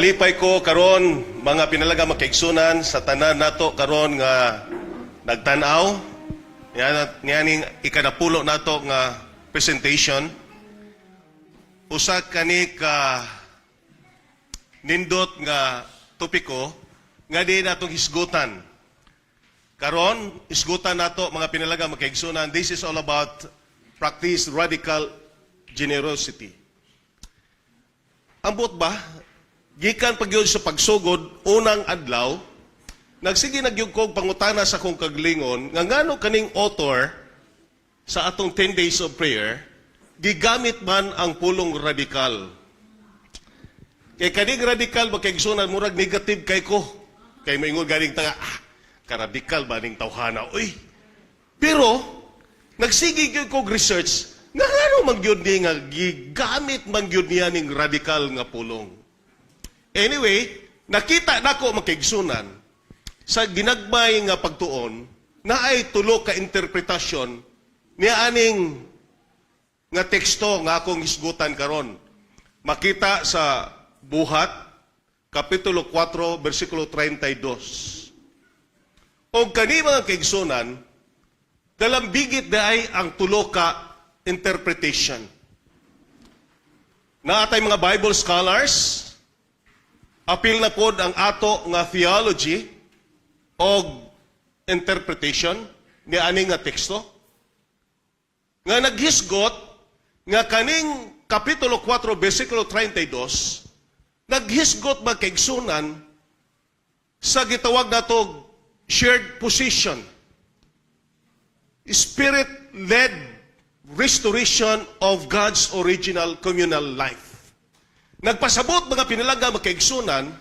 Nalipay ko karon, mga pinalangga, mga kaigsunan, sa tanan nato karon nga nagtan-aw nianing ikanapulo nato nga presentation. Usa kani ka nindot nga topiko nga di natong hisgutan. Karon, hisgutan nato, mga pinalangga, mga kaigsunan, this is all about practice radical generosity. Ambot ba? Gikan pa gyud sa pagsugod, unang adlaw, nagsige na gyud kog pangutana sa akong kaugalingon nga ngano kaning author sa atong 10 days of prayer gigamit man ang pulong "radical"? Kay kaning "radical", makaigsunan, murag negative kay ko. Kay maingon ganing taga, "Ah, karadikal ba ning tawhana, uy?" Pero nagsige gyud kog research nga ngano man gyud ni nga gigamit man gyud niya ning "radical" nga pulong. Anyway, nakita nako, makaigsunan, sa ginagmay nga pagtuon na ay tulo ka interpretasyon niya aning nga teksto nga akong hisgutan karon. Makita sa Buhat kapitulo 4 bersikulo 32. Og kani, mga kaigsunan, dalambigit ay ang tulo ka interpretation. Naa tay mga Bible scholars, apil na pod ang ato nga theology og interpretation ni ani nga teksto nga naghisgot nga kaning kapitulo 4 bersikulo 32 naghisgot, mga kaigsunan, sa gitawag nato shared possession, spirit-led restoration of God's original communal life. Nagpasabot, mga pinalangga, mga kaigsunan,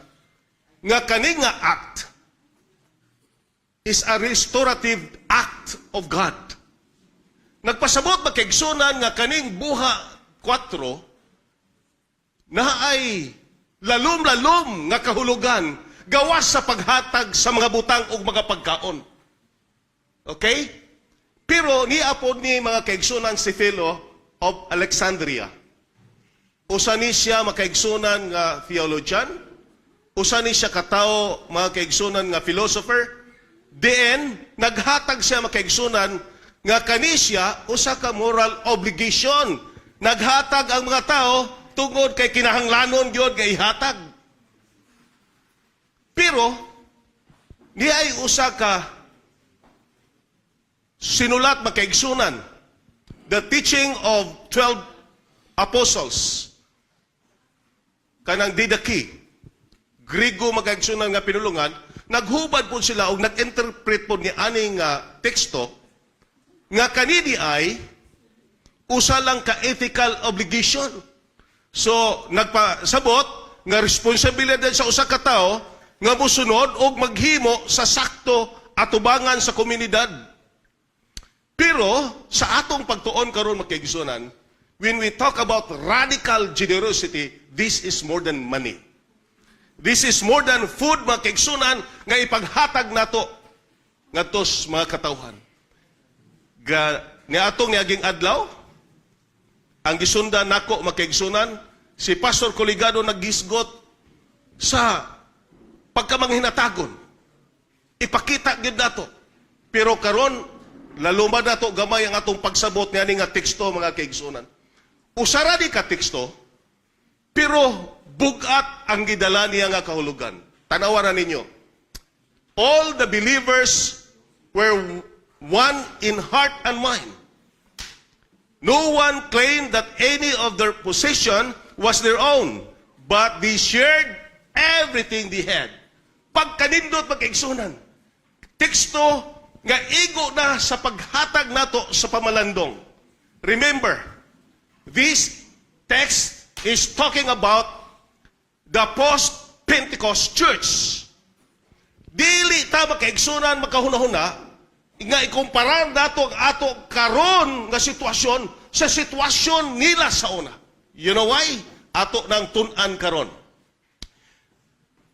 nga kani nga act is a restorative act of God. Nagpasabot, mga kaigsunan, nga kaning Buhat 4 na ay lalom-lalom nga kahulugan gawas sa paghatag sa mga butang ug mga pagkaon. Okay? Pero niapod ni, mga kaigsunan, si Philo of Alexandria. Usa ni siya, makaigsunan, nga theologian, usa ni siya katawo, mga kaigsunan, nga philosopher. Diin naghatag siya, makaigsunan, nga kani siya usa ka moral obligation. Naghatag ang mga tao tungod kay kinahanglanon gyud nga ihatag. Pero ni ay usa ka sinulat, makaigsunan, The Teaching of 12 Apostles, kanang Didache, Grigo, makaigsunan, nga pinulungan, naghubad po sila og nag-interpret po ni aning teksto nga kanini ay usa lang ka ethical obligation. So, nagpasabot nga responsibilidad sa usa ka tawo nga mosunod og maghimo sa sakto atubangan sa komunidad. Pero sa atong pagtuon karon, makaigsunan, when we talk about radical generosity, this is more than money. This is more than food, mga kaigsunan, nga ipaghatag nato ngadto sa mga katawhan. Ga niatong niaging adlaw, ang gisundan nako, makaigsunan, si Pastor Coligado naghisgot sa pagkamanghinatagon. Ipakita gyud nato. Pero karon laluma nato gamay ang atong pagsabot niani nga teksto, mga kaigsunan. Usa ra di ka teksto, pero bugat ang gidala niya nga kahulugan. Tanawa na ninyo. All the believers were one in heart and mind. No one claimed that any of their possession was their own, but they shared everything they had. Pagkanindot, makaigsunan, teksto nga igo na sa paghatag nato sa pamalandong. Remember, this text is talking about the post-Pentecost church. Dili ta, makaigsunan, makahuna-huna nga ikumparar nato ang ato karon nga sitwasyon sa sitwasyon nila sa una. You know why? Ato nang tun-an karon.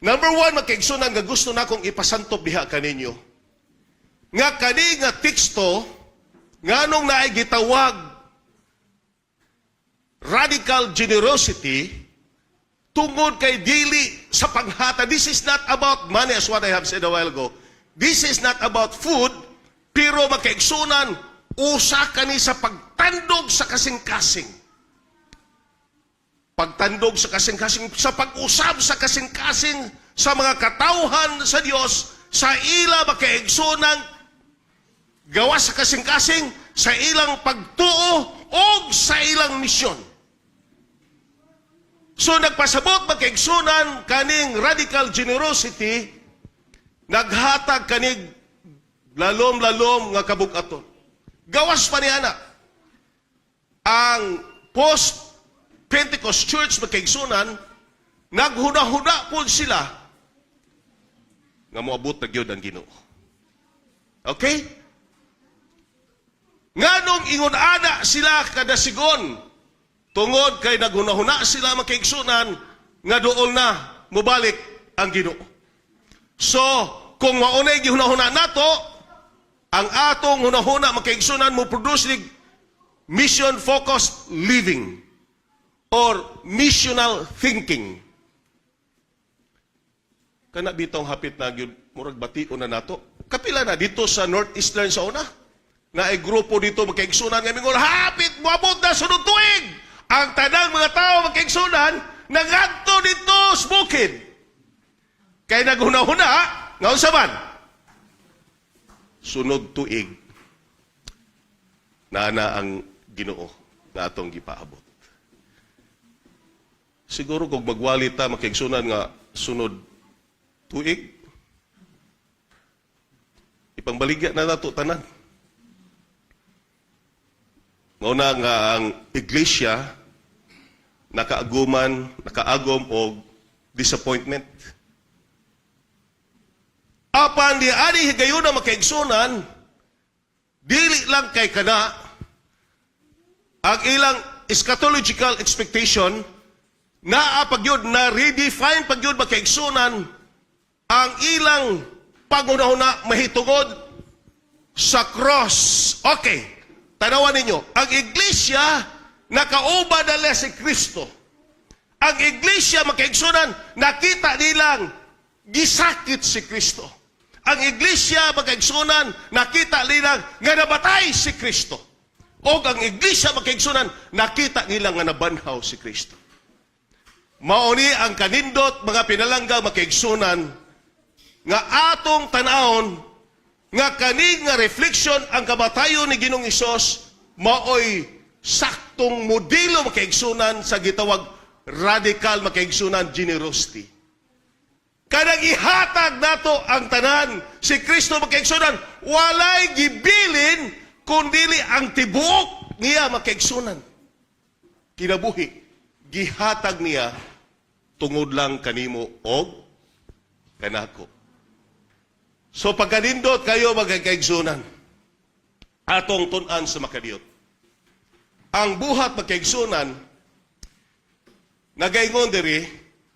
Number one, makaigsunan, nga gusto na akong ipasantop diha kaninyo. Nga kani nga teksto, nganong naay gitawag radical generosity, Tungod kay dili sa paghatag. This is not about money, as what I have said a while ago. This is not about food, pero, makaigsunan, usa kani sa pagtandog sa kasing-kasing. Pagtandog sa kasing-kasing, sa pag-usab sa kasing-kasing sa mga katawhan sa Dios, sa ila, makaigsunan, gawas sa kasing-kasing, sa ilang pagtuo o sa ilang misyon. So nagpasabot, makaigsunan, kaning radical generosity, naghatag kanig lalom-lalom nga kabugaton. Gawas pa niya na. Ang post Pentecost Church, makaigsunan, naghuna-huna po sila nga moabot na gyud ang Ginoo. Okay? Nganong ingon ana sila kadasigon? Tungod kay naghuna-huna sila, makaigsunan, nga duol na mobalik ang Ginoo. So, kung maunay gihuna-huna nato, ang atong hunahuna, makaigsunan, mo produce nig mission focused living or missional thinking. Kana bitong hapit na gyud, murag bation na nato. Kapila na dito sa Northeastern sa una. Na ay grupo dito, makaigsunan, nga mingon, "Hapit moabot na sunod tuig." Ang tanang mga tao, makaigsunan, nangadto dito sa bukid. Kay naghuna-huna nga unsa man? Sunod tuig na na ang Ginoo nga atong gipaabot. Siguro kung magwali ta, makaigsunan, nga sunod tuig, ipangbaligya na nato tanan. Mao na nga ang iglesia nakaaguman, nakaagom og disappointment. Apan di ani higayuna, makaigsunan, dili lang kay kana ang ilang eschatological expectation, naa pagyud na redefine pagyud, makaigsunan, ang ilang panghunahuna mahitungod sa cross. Okay, tanawan ninyo, ang iglesia nakauban nila si Kristo. Ang iglesia, makaigsunan, nakita nilang gisakit si Kristo. Ang iglesia, makaigsunan, nakita nilang nga nabatay si Kristo. O ang iglesia, makaigsunan, nakita nila nga nabanhaw si Kristo. Mauni ang kanindot, mga pinalangga, makaigsunan, nga atong tanawon nga kaning nga reflection, ang kamatayon ni Ginoong Hesus, maoy saktong modelo, makaigsunan, sa gitawag radical, makaigsunan, generosity. Kanang ihatag nato ang tanan. Si Kristo, makaigsunan, walay gibilin kundili ang tibuok niya, makaigsunan, kinabuhi. Gihatag niya tungod lang kanimo og kanako. So pagkanindot kayo, magkaigsunan, atong tun-an sa makadiyot. Ang buhat, magkaigsunan, nagaingon diri,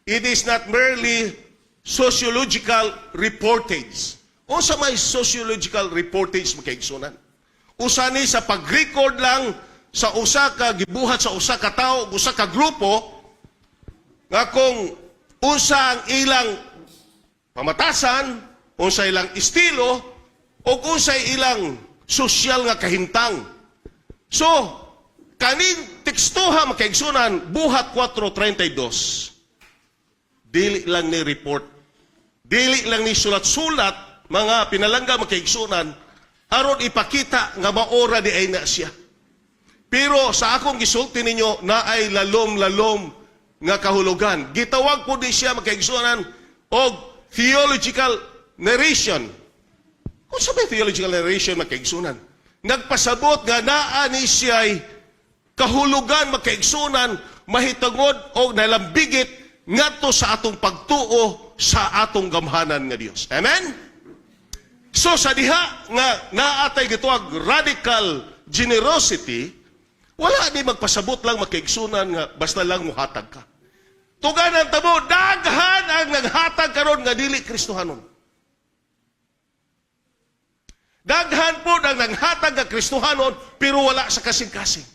it is not merely sociological reportage. Unsa may sociological reportage, magkaigsunan? Usa ni sa pag-record lang sa usa ka gibuhat sa usa ka tawo, usa ka grupo, nga kung unsa ang ilang pamatasan, unsa ilang estilo, o unsa ilang sosyal nga kahimtang. So, kaning tekstuha, makaigsunan, Buhat 4.32, dili lang ni report, dili lang ni sulat-sulat, mga pinalangga, makaigsunan, aron ipakita nga maora di ay na siya. Pero sa akong gisulti ninyo, na ay lalom-lalom nga kahulugan. Gitawag po di siya, makaigsunan, og theological narration. Kung sa may theological narration, makaigsunan, nagpasabot nga naa ni siya'y kahulugan, makaigsunan, mahitungod o nalambigit ngadto sa atong pagtuo sa atong gamhanan nga Dios. Amen? So sa diha nga naatay gitawag radical generosity, wala ni magpasabot lang, makaigsunan, nga basta lang muhatag ka. Tuganan tamo, daghan ang naghatag karon nga dili Kristohanon. Daghan po ang naghatag nga Kristohanon pero wala sa kasing-kasing.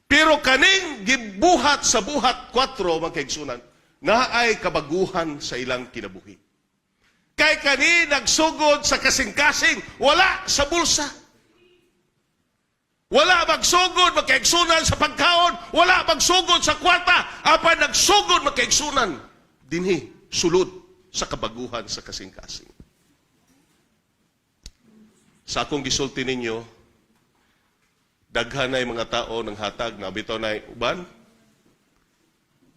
Pero kaning gibuhat Buhat sa Buhat 4, mga kaigsunan, naay kabaguhan sa ilang kinabuhi. Kay kani nagsugod sa kasing-kasing, wala sa bulsa. Wala magsugod, mga kaigsunan, sa pagkaon, wala magsugod sa kwarta, apan nagsugod, mga kaigsunan, dinhi sulod sa kabaguhan sa kasing-kasing. Sa akong gisulti ninyo, daghan na mga tao ng hatag na bitaw na uban.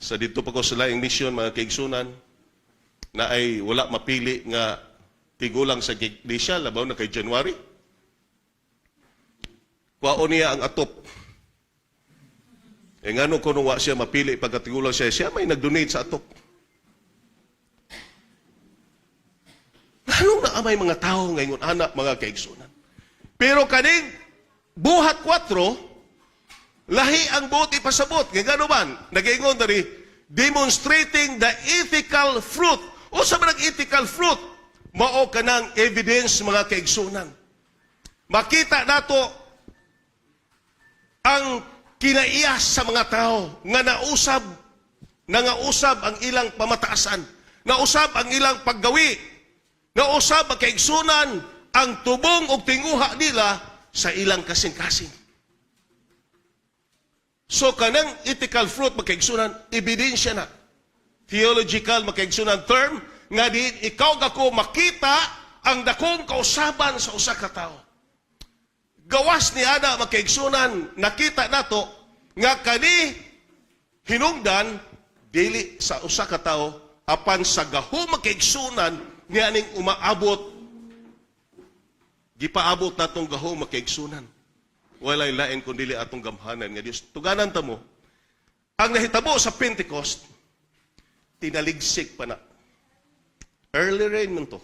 Sa dito pa ko sa laing mission, mga kaigsunan, na ay wala mapili nga tigulang sa iglesia, labaw na kay January. Kuwaon niya ang atop. E ngano kuno wa siya mapili pagkatigulang siya, siya may nag-donate sa atop. Anong naamay mga tao ngayon, anak, mga kaigsunan? Pero kaning Buhat 4, lahi ang buot ipasabot. Kaya gano man, nag-ingon dari, demonstrating the ethical fruit. Unsa man ang ethical fruit? Mao kanang evidence, mga kaigsunan. Makita nato ang kinaiyas sa mga tao nga nausab, nangausab ang ilang pamataasan, nausab ang ilang paggawi, nausab ang kaigsunan ang tubong og tinguha nila sa ilang kasing-kasing. So kanang ethical fruit, mga kaigsunan, ebidensya na. Theological, mga kaigsunan, term nga di ikaw gako makita ang dakong kausaban sa usa ka tawo. Gawas ni ana, mga kaigsunan, nakita nato nga kani hinungdan dili sa usa ka tawo apan sa gahom, mga kaigsunan, nianing umaabot, gipaabot natong gahom, mga kaigsunan. Walay lain kun dili atong gamhanan nga Dios. Tuganan ta mo ang nahitabo sa Pentecost, tinaligsik pa na. Early rain man to.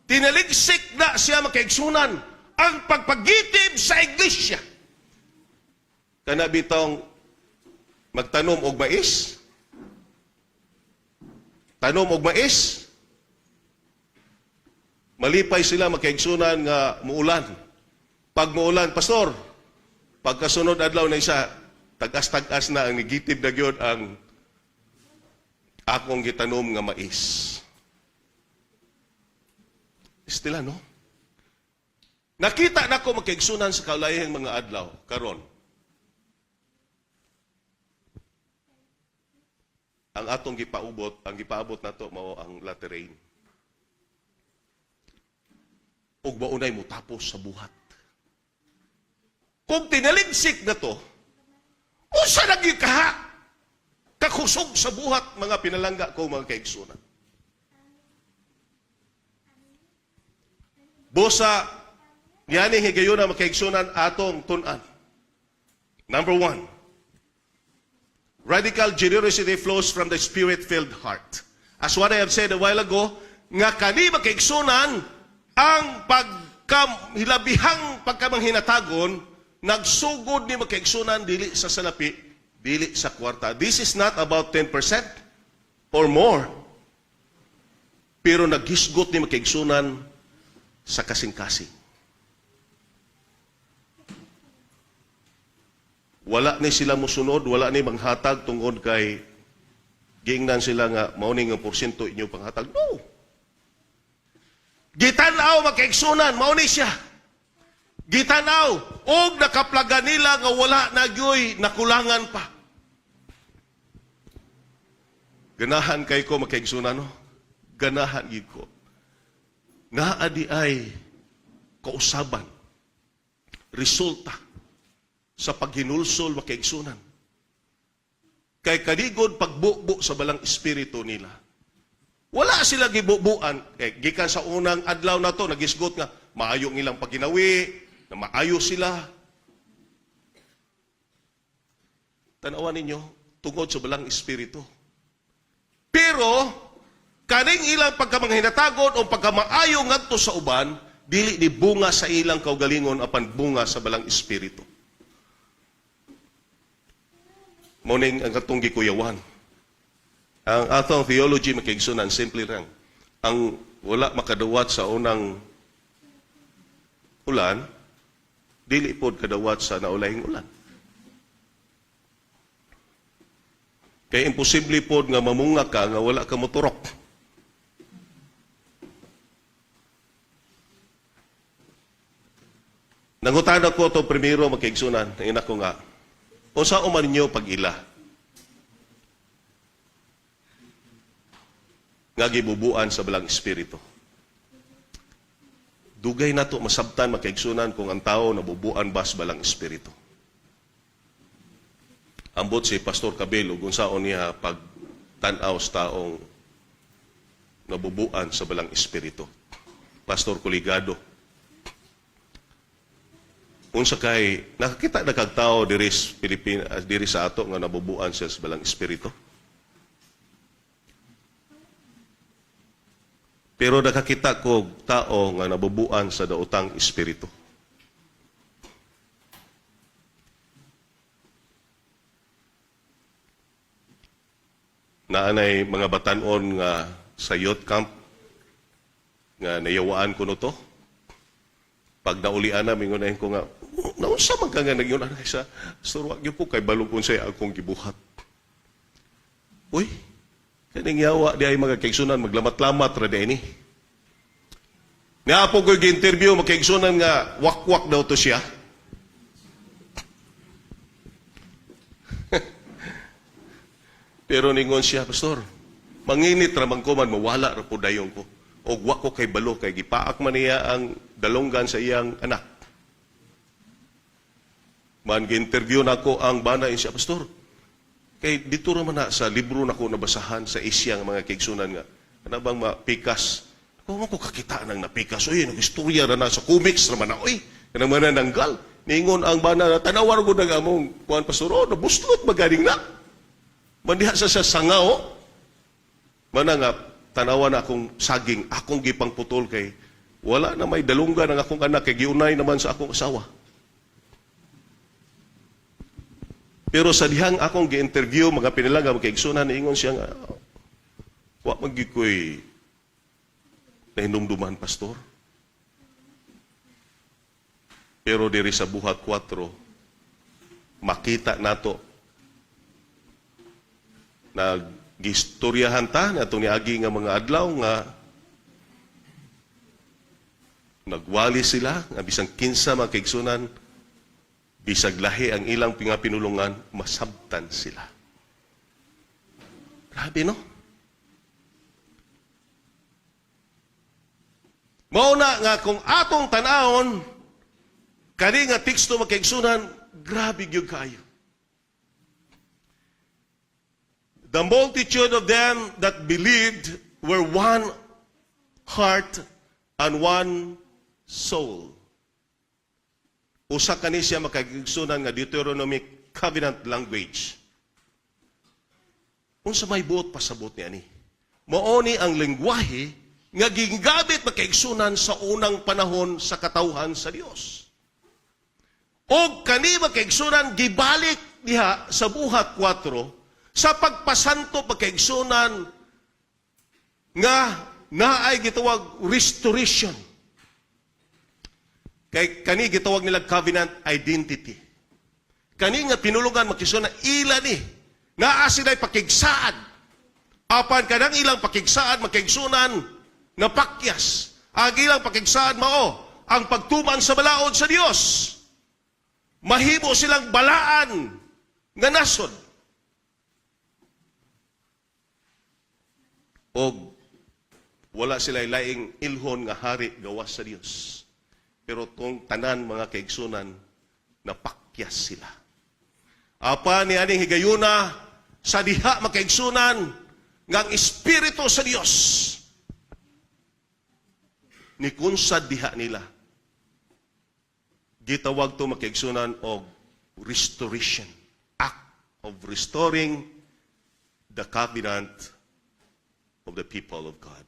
Tinaligsik na siya, mga kaigsunan, ang pagpagitib sa iglesia. Kana bitong magtanom og mais, tanom og mais, malipay sila, mga kaigsunan, nga muulan. Pag muulan, pastor, pagkasunod adlaw na isa, tagas-tagas na ang nigitib na gyud ang akong gitanom nga mais. Estila, no? Nakita na ko, mga kaigsunan, sa kaulayang mga adlaw, karon. Ang atong gipaubot, ang gipaabot nato mao ang latter rain. Ug maunay mo tapos sa buhat. Kung tinaligsik na to, unsa lagi kaha kakusog sa buhat, mga pinalangga ko, mga kaigsunan? Busa, niyani higayuna, mga kaigsunan, atong tun-an. Number one, radical generosity flows from the spirit-filled heart. As what I have said a while ago, nga kani, mga kaigsunan, ang pagkam, hilabihang pagkamanghinatagon, nagsugod ni, mga kaigsunan, dili sa salapi, dili sa kwarta. This is not about 10% or more. Pero naghisgot ni, mga kaigsunan, sa kasing-kasing. Wala ni sila musunod, wala ni manghatag tungod kay giingnan sila nga mao ni nga porsyento inyo panghatag. No. Gitan-aw, mga kaigsunan, mao ni siya. Gitan-aw og nakaplaga nila nga wala na gyoy nakulangan pa. Ganahan kay ko, mga kaigsunan, no? Ganahan gid ko. Naa di ay kausaban, resulta sa paghinulsol, mga kaigsunan. Kay kaligod pagbubo sa balang espiritu nila. Wala sila gibubuan. Eh, gikan sa unang adlaw na to, nagisgot nga, maayo ang ilang pagginawi, na maayo sila. Tanawan ninyo, tungod sa balang espiritu. Pero, kaning ilang pagkamanghinatagon o pagkamaayo ngadto sa uban, dili ni bunga sa ilang kaugalingon apan bunga sa balang espiritu. Morning ang katong gikuyawan. Ang atong theology, mga kaigsunan, simple lang. Ang wala makadawat sa unang ulan, dili pod kadawat sa naulahing ulan. Kay imposible pod nga mamunga ka nga wala ka moturok. Nangutana ko to primero, mga kaigsunan, ina ko nga, unsa man ninyo pag-ila nga gibubuan sa Balang Espiritu? Dugay na to masabtan, mga kaigsunan, kung ang tao nabubuan ba sa Balang Espiritu. Ambot si Pastor Cabelo kung saan niya pag tan-aw sa taong nabubuan sa Balang Espiritu. Pastor Kuligado. Unsa kay nakakita na kag tao diri sa Pilipinas, diri sa ato, nga nabubuan siya sa Balang Espiritu? Pero nakakita ko tao nga nabubuan sa daotang espiritu. Naanay mga batanon nga sa youth camp nga nayawaan ko no to. Pag naulian na, mingon na ko nga, "Naunsa man ka nga nagyun sa Pastor, wa gyud ko kay balog unsay akong gibuhat." Uy, kaning yawa di ay, mga kaigsunan, maglamat-lamat ra di ni. Naa po ko'y gi-interview, mga kaigsunan, nga wakwak daw to siya. Pero ningon siya, "Pastor, manginit ra man ko man, mawala ra po dayon ko. Og wa ko kay balo kay gipaak man niya ang dalonggan sa iyang anak." Man gi-interview nako ang bana siya, "Pastor, kay dito ra man na sa libro nako nabasahan sa Asia nga mga kaigsunan nga ana bang mapikas. Kung ko kakita nang napikas, oy, nag-istorya ra na sa comics ra man na, oy, kanang manananggal." Ningon ang bana, "Tanawar ko nang among kuan, Pastor, oh, nabuslot maganing na." Mandiha sa sangao. Mana nga, tanawa na akong saging, akong gipang putol kay wala na may dalunggan ang akong anak kay giunay naman sa akong asawa. Pero sa dihang akong gi-interview, mga pinilanga, mga kaigsunan, ingon siya nga, "Wa man gyud ko'y nahinumduman, Pastor." Pero diri sa Buhat 4, makita nato naggistoryahan ta na itong niagi nga mga adlaw nga nagwali sila nga bisang kinsa, mga kaigsunan, bisag lahi ang ilang pinulungan, masabtan sila. Grabe, no? Mao na nga kung atong tan-awon kani nga teksto, mga kaigsunan, grabe gyud kaayo. The multitude of them that believed were one heart and one soul. Usa kani siya, mga kaigsunan, nga Deuteronomic covenant language. Unsa may buot pasabot niya ni? Mao ni ang lengguwahe nga gigamit, mga kaigsunan, sa unang panahon sa katawhan sa Dios. Og kani, mga kaigsunan, gibalik diha sa Buhat 4 sa pagpasanto, mga kaigsunan, nga naay gitawag restoration. Kay kani gitawag nila covenant identity. Kani nga pinulungan, mga kaigsunan, ila ni. Naa sila'y pakigsaad. Apan kanang ilang pakigsaad, mga kaigsunan, napakyas. Ang ilang pakigsaad mao ang pagtuman sa balaod sa Dios. Mahimo silang balaan nga nasod. Og wala sila laing ilhon nga hari gawas sa Dios. Pero tong tanan, mga kaigsunan, napakyas sila. Apan ni aning higayuna sa diha, mga kaigsunan, nga ang Espiritu sa Dios ni kunsad diha nila. Gitawag to, mga kaigsunan, og restoration. Act of restoring the covenant of the people of God.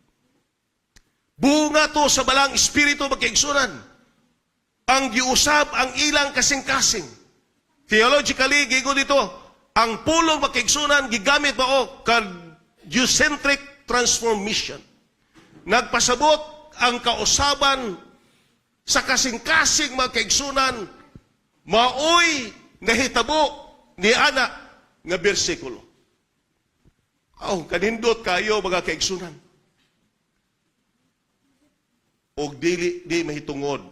Bunga to sa Balang Espiritu, mga kaigsunan. Ang giusab ang ilang kasing-kasing. Theologically, gigo dito, ang pulong, mga kaigsunan, gigamit mao cardiocentric transformation. Nagpasabot ang kausaban sa kasing-kasing, mga kaigsunan, maoy nahitabo ni ana nga bersikulo. Oh, kanindot kayo, mga kaigsunan. Og dili di mahitungod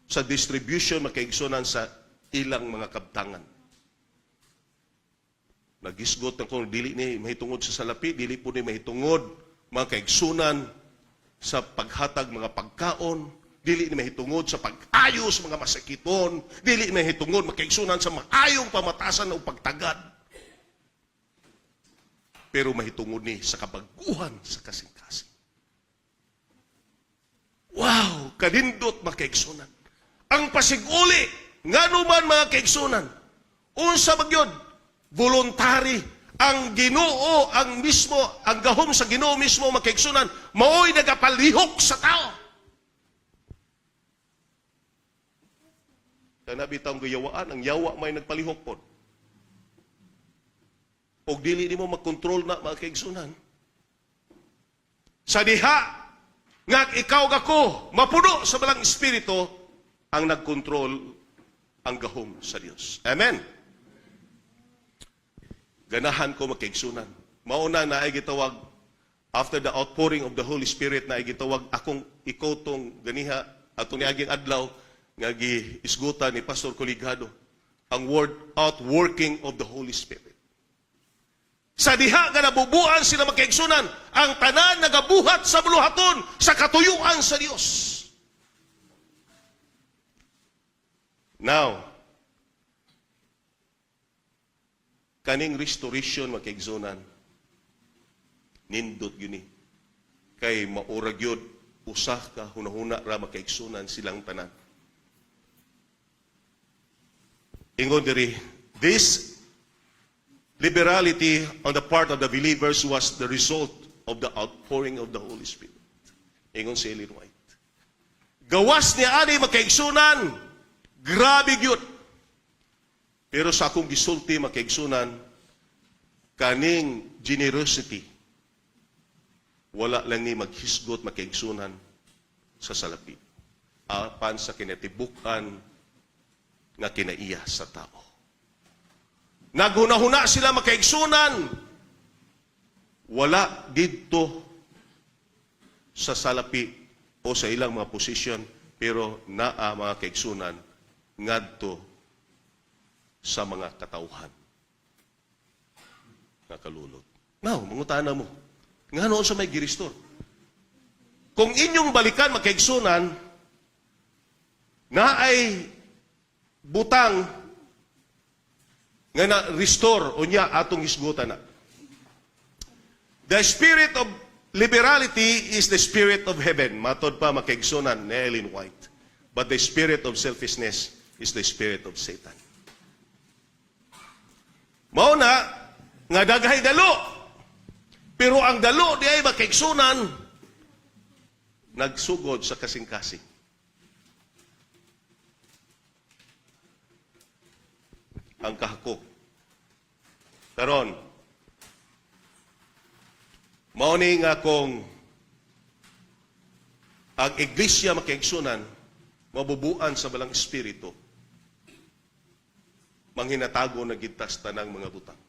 sa distribution, mga kaigsunan, sa ilang mga kabtangan. Nagisgot na kung dili ni mahitungod sa salapi, dili po ni mahitungod, mga kaigsunan, sa paghatag mga pagkaon, dili ni mahitungod sa pag-ayos mga masakiton, dili ni mahitungod, mga kaigsunan, sa maayong pamatasan o pagtagad. Pero mahitungod ni sa kabaguhan sa kasing-kasing. Wow! Kanindot, mga kaigsunan. Ang pasiguli, ngano man, mga kaigsunan, unsa magyod, voluntary, ang Ginoo, ang mismo, ang gahom sa Ginoo mismo, mga kaigsunan, mao'y nagapalihok sa tao. Kana bitawng gayawaan, ang yawa may nagpalihok pod. Og dili nimo magkontrol na, mga kaigsunan. Sa diha nga ikaw gako mapuno sa Balang Espiritu, ang nagkontrol ang gahom sa Dios. Amen. Ganahan ko, makaigsunan. Mauna na ay gitawag after the outpouring of the Holy Spirit na ay gitawag akong ikotong ganiha atong niaging adlaw nga giisgutan ni Pastor Coligado ang word "outworking of the Holy Spirit". Sa diha nga nabubuan sila, makaigsunan, ang tanan nagabuhat sa buluhaton sa katuyuan sa Dios. Now, kaning restoration, makaigsunan, nindot yun ni. Kay maurag yun, usa ka hunahuna ra, makaigsunan, silang tanan. Ingon diri, this liberality on the part of the believers was the result of the outpouring of the Holy Spirit. Ingon si Ellen White. Gawas niya ani, makaigsunan, grabe gyud. Pero sa akong gisulti, makaigsunan, kaning generosity, wala lang ni maghisgot, makaigsunan, sa salapi. Apan sa kinatibukan nga kinaiya sa tao. Naghunahuna sila, makaigsunan, wala didto sa salapi o sa ilang mga posisyon, pero naa, mga kaigsunan, ngadto sa mga katawhan nga kalulot. Now, mangutana mo, ngano sa may gi-restore? Kung inyong balikan, makaigsunan, na ay butang nga na-restore unya atong hisgutan na. The spirit of liberality is the spirit of heaven. Matod pa, makaigsunan, ni Ellen White. But the spirit of selfishness is the spirit of Satan. Mao na nga daghay dalo. Pero ang dalo di ay, makaigsunan, nagsugod sa kasing-kasing. Ang kahakok. Karon, mao ni nga kung ang iglesia, makaigsunan, mabubuan sa Balang Espiritu, manghinatago na gid tas tanang mga butang.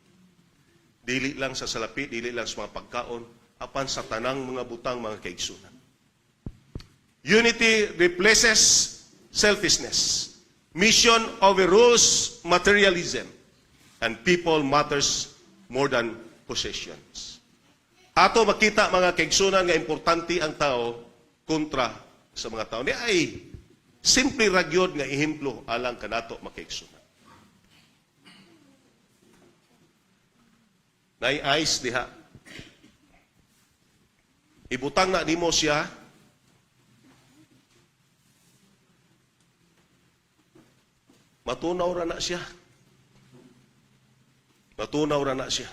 Dili lang sa salapi, dili lang sa mga pagkaon, apan sa tanang mga butang, mga kaigsunan. Unity replaces selfishness. Mission overrules materialism. And people matters more than possessions. Ato makita, mga kaigsunan, nga importante ang tao kontra sa mga tao. Ni ay simple ragyod nga ehemplo alang kanato, makaigsunan. Nay ice diha. Ibutang na nimo siya, matunaw ra na siya. Matunaw ra na siya.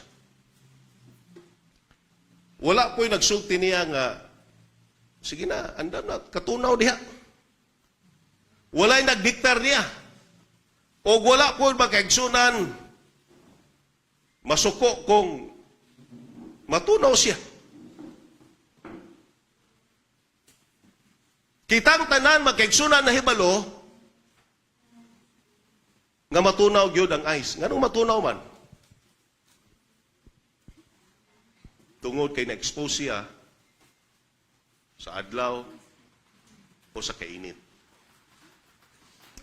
Wala po'y nagsulti niya nga, "Sige na, andam na, katunaw diha." Wala'y nagdiktar niya. O wala po, makaigsunan, masuko kung matunaw siya. Kitang tanan, makaigsunan, na hibalo nga matunaw gyud ang ice. Nganong matunaw man? Tungod kay na-expose siya sa adlaw o sa kainit.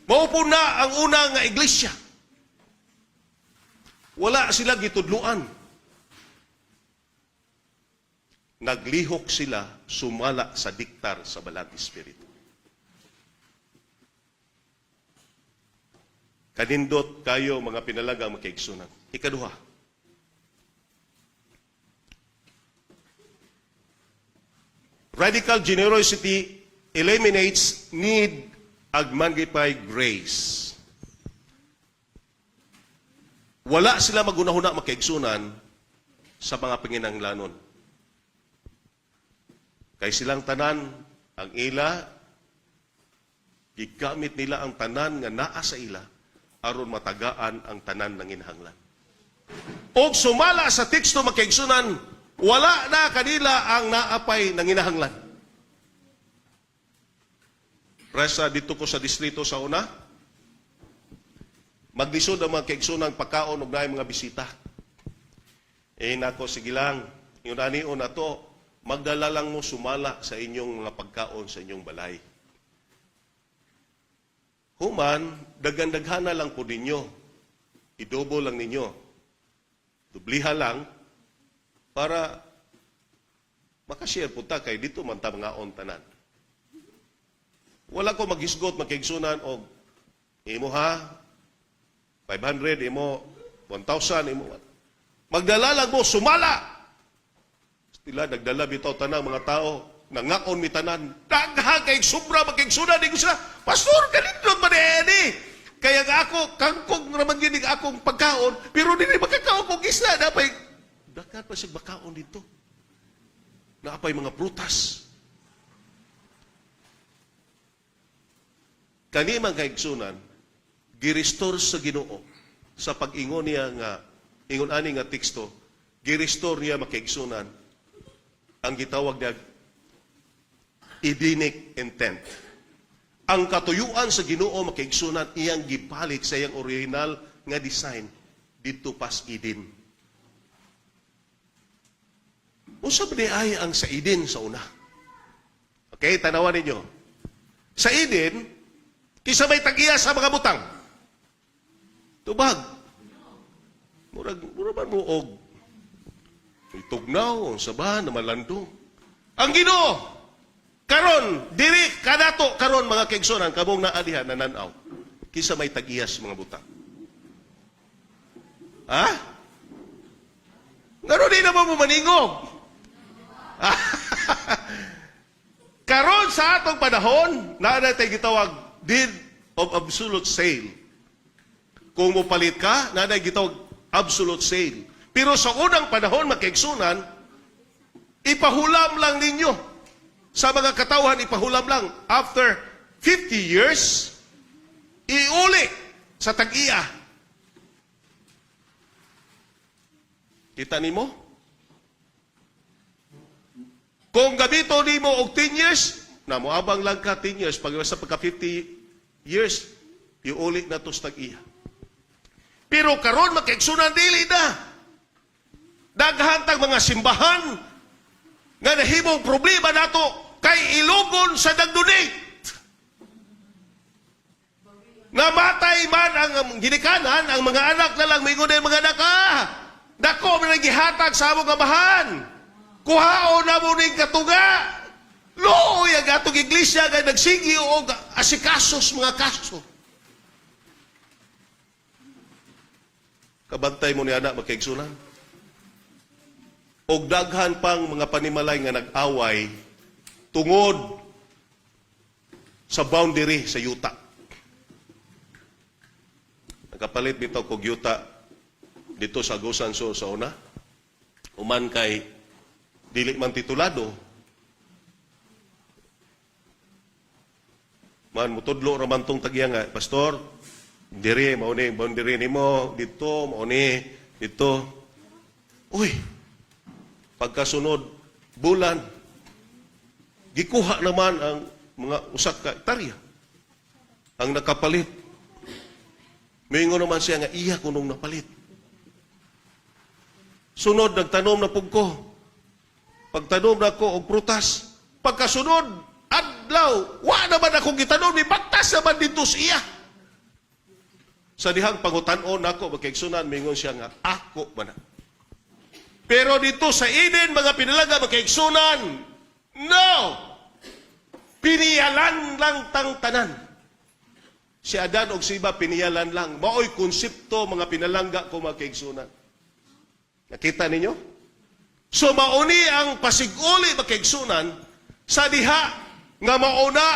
Mao po na ang una nga iglesia. Wala sila gitudluan. Naglihok sila sumala sa diktar sa Balang Espiritu. Kanindot kayo mga pinalagang makaigsunan. Ikaduha, radical generosity eliminates need ag magnify grace. Wala sila magunahuna, makaigsunan, sa mga panginanglanon. Kay silang tanan, ang ila, gigamit nila ang tanan nga naa sa ila, aron matagaan ang tanan ng inhanglan. Og sumala sa teksto, makaigsunan, wala na kanila ang naapay ng inahanglan. Resa dito ko sa distrito sa una, maglisod ang mga kaigsunan pagkaon og naay mga bisita. Eh nako, sige lang, yung ani na to, magdala lang mo sumala sa inyong mga pagkaon sa inyong balay. Human, daghan-daghana lang po ninyo. Idobo lang ninyo. Dubliha lang para makashare po ta kay dito man ta mga on tanan. Wala ko maghisgot, magkaigsunan og imo ha 500, imo 1,000, imo. Magdala lang mo sumala. Sila nagdala bitaw tanang mga tao, nangaon mi tanan. Daghan kay sobra, magkaigsunan, di ko sila, "Pastor, kanindot man ni." Kaya nga ako, kangkong raman gini akong pagkaon, pero dili makakaon kong isla. Napay, daghan pa siya bakaon dito. Naapay mga prutas. Kani mga kaigsunan, girestore sa Ginoo sa pag-ingon niya nga ingon ani nga teksto, girestore niya, makaigsunan, ang gitawag niya Edenic intent. Ang katuyuan sa Ginoo, makaigsunan, iyang gibalik sa iyang original nga design dito pas Eden. Unsa ba di ay ang sa Eden sa una? Okay, tanawan ninyo. Sa Eden, kinsa may tag-iya sa mga butang? Tubag. Murag, murag man mo og tugnaw, ang ba, na malandong. Ang Ginoo, karon, diri kanato karon, mga kaigsunan, kamong naa diha nananaw. Kinsa may tag-iya sa mga butang? Ha? Ngano di naman mo maningog? Karon sa atong panahon, naa na tay gitawag deed of absolute sale. Kung mopalit ka, naa na gitawag absolute sale. Pero sa unang panahon, makaigsunan, ipahulam lang ninyo. Sa mga katawhan, ipahulam lang. After 50 years, iuli sa tag-iya. Kita nimo? Kung gabito nimo og 10 years, na moabang lang ka 10 years, pag sa pagka 50 years, iuli na to sa tag-iya. Pero karon, makaigsunan, dili na. Daghan tag mga simbahan nga nahimong problema nato kay ilugon sa nagdonate. Namatay man ang ginikanan, ang mga anak na lang, mingon na mga anak, "Ah, dako man ang gihatag sa among amahan. Kuhaon na mo ning katunga." Luoy ang atong iglesia nga nagsigi og asikasos mga kaso. Kabantay mo ni anak, makaigsunan. Og daghan pang mga panimalay nga nag-away tungod sa boundary sa yuta. Nakapalit bitaw kog yuta dito sa Agusan so sa una. Human kay dili man titulado. Man mutudlo ra man tong tagya nga, "Pastor, diri mao ni boundary nimo dito, mao ni dito." Uy, pagkasunod bulan, gikuha naman ang mga usak ka hektarya ang nakapalit. Mingon naman siya nga iya kunong napalit. Sunod, nagtanom na pug ko. Pagtanom nako og prutas. Pagkasunod, adlaw, wa naman akong gitanom, ni baktas naman dito sa iya. Sa dihang pangutan-on nako, makaigsunan, mingon siya nga, "Ako man na." Pero dito sa Eden, mga pinalangga, makaigsunan, no! Piniyalan lang tang tanan. Si Adan og si Eva, piniyalan lang. Maoy konsepto, mga pinalangga ko, mga kaigsunan. Nakita ninyo? So mauni ang pasiguli, mga kaigsunan, sa diha nga mauna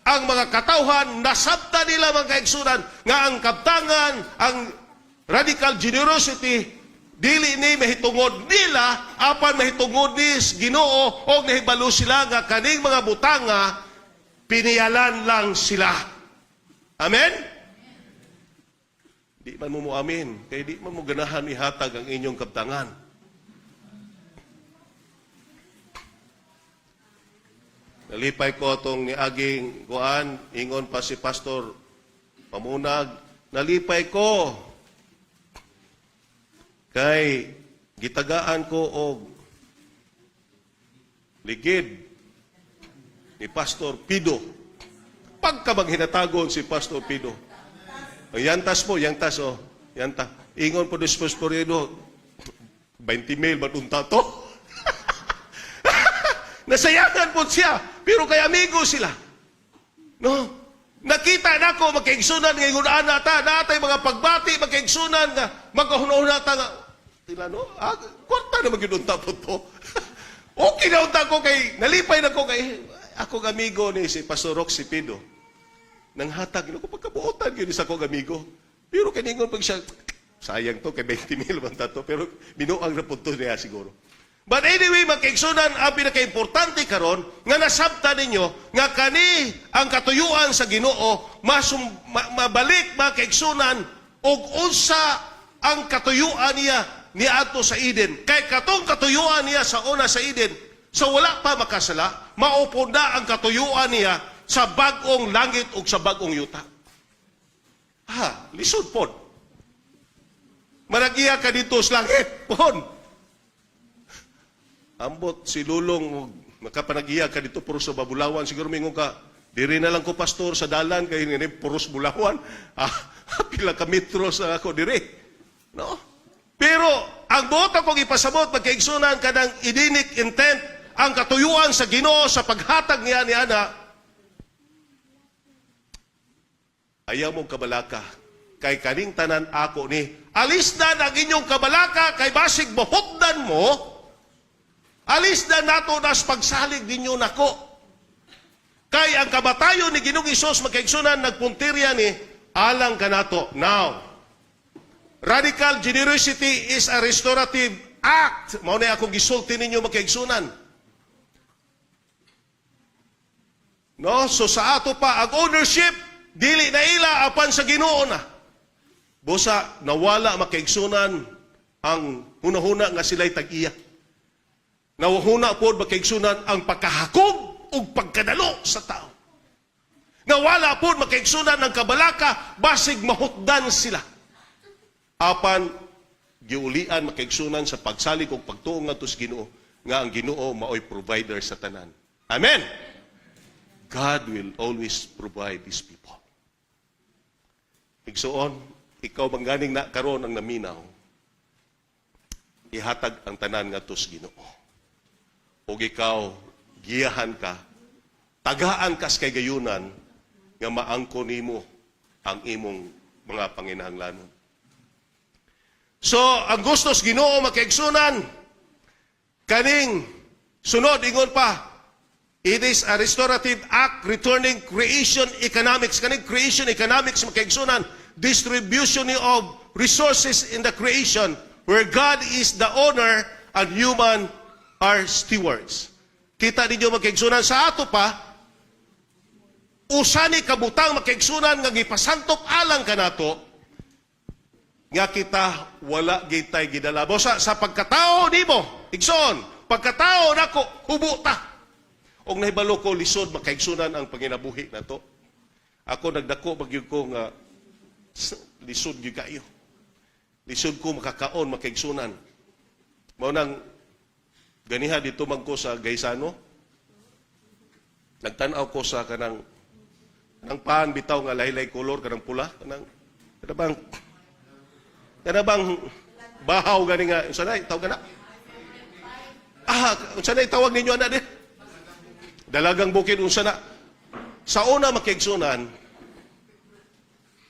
ang mga katawhan nasabta nila, mga kaigsunan, nga ang kabtangan, ang radical generosity, dili ni mahitungod nila apan mahitungod ni Ginoo og nahibalo sila nga kaning mga butanga piniyalan lang sila. Amen? Di man mo amin, kay di man mo ganahan ihatag ang inyong kabtangan. Nalipay ko atong niaging kuan, ingon pa si Pastor Pamunag, nalipay ko kay gitagaan ko og ligid ni Pastor Pido. Pagka hinatagon si Pastor Pido. Ang yantas po, yantas oh. Yanta. Ingon po si Pastor Pido, 20 mil ba unta to? Nasayangan po siya, pero kay amigo sila. No? Nakita nako, magkaigsunan, nga ingon ana ta, natay mga pagbati, magkaigsunan nga magahuna-huna ta nga tila no, ah, kwarta na magyud unta po to. Okay na unta ko kay nalipay na ko kay akong amigo ni si Pastor Roxy Pido. Nanghatag ko pagkabuotan gyud sa akong amigo. Pero kiningon pag siya, sayang to kay 20 mil man ta to, pero binuang ra pud to niya siguro. But anyway, magkaigsunan, ang pinakaimportante karon nga nasabta ninyo nga kani ang katuyuan sa Ginoo mabalik, mga kaigsunan, og unsa ang katuyuan niya niadto sa Eden. Kay katong katuyuan niya sa una sa Eden, sa wala pa makasala, mao na ang katuyuan niya sa bag-ong langit ug sa bag-ong yuta. Ha, lisod pod. Managiya ka dito sa langit, pohon. Ambot si Lulong, makapanagiya ka dito puro sa Babulawan. Siguro mingon ka, "Diri na lang ko, Pastor, sa dalan kay ngani puros Bulawan." Ah, pila ka metro sa ako diri. No? Pero ang buot akong ipasabot, pagkaigsunan, kanang Edenic intent, ang katuyuan sa Ginoo sa paghatag niya ni ana, ayaw mong kabalaka kay kaning tanan ako ni. Alis na ang inyong kabalaka kay basig mahutdan mo. Alis na nato nas pagsalig ninyo nako. Kay ang kabatayon ni Ginoong Hesus, makaigsunan, nagpuntirya ni alang kanato. Now, radical generosity is a restorative act. Mao na akong gisulti ninyo, makaigsunan. No? So sa ato pa, ang ownership, dili na ila apan sa Ginoo na. Busa nawala, makaigsunan, ang hunahuna nga sila'y tag-iya. Nawahuna po, makaigsunan, ang pagkahakog ug pagkadalo sa tao. Nawala po, makaigsunan, ang kabalaka, basig mahutdan sila. Apan, giulian, makaigsunan, sa pagsalig ug pagtuo ngadto sa Ginoo, nga ang Ginoo maoy provider sa tanan. Amen. God will always provide His people. Igsuon, ikaw bang ganing na karon ang naminaw, ihatag ang tanan ngadto sa Ginoo. Ug ikaw, giyahan ka, tagaan kas kay gayunan nga maangko nimo ang imong mga panginahanglanon. So, ang gusto sa Ginoo, makaigsunan, kaning sunod ingon pa, it is a restorative act returning creation economics. Kaning creation economics, makaigsunan, distribution of resources in the creation where God is the owner and human are stewards. Kita ninyo, makaigsunan, sa ato pa, usani kabutang, makaigsunan, nga gipasantop alang kanato, nga kita wala gitay gidala. Bosa sa pagkatao nimo, igsoon, pagkatao nako, hubo ta. Og nahibalo ko lisod, makaigsunan, ang panginabuhi nato. Ako nagdako magyud ko nga lisod gyud kayo. Lisod ko makakaon, makaigsunan. Mao nang Ganiha dito man ko sa Gaisano. Nagtan-aw ko sa kanang paan bitaw nga lahi-lahi color, kanang pula, kanang kana bang bahaw gani nga unsa na tawag na? Ah, unsa na tawag ninyo ana di? Dalagang bukid, unsa na? Sa una, makiigsunan,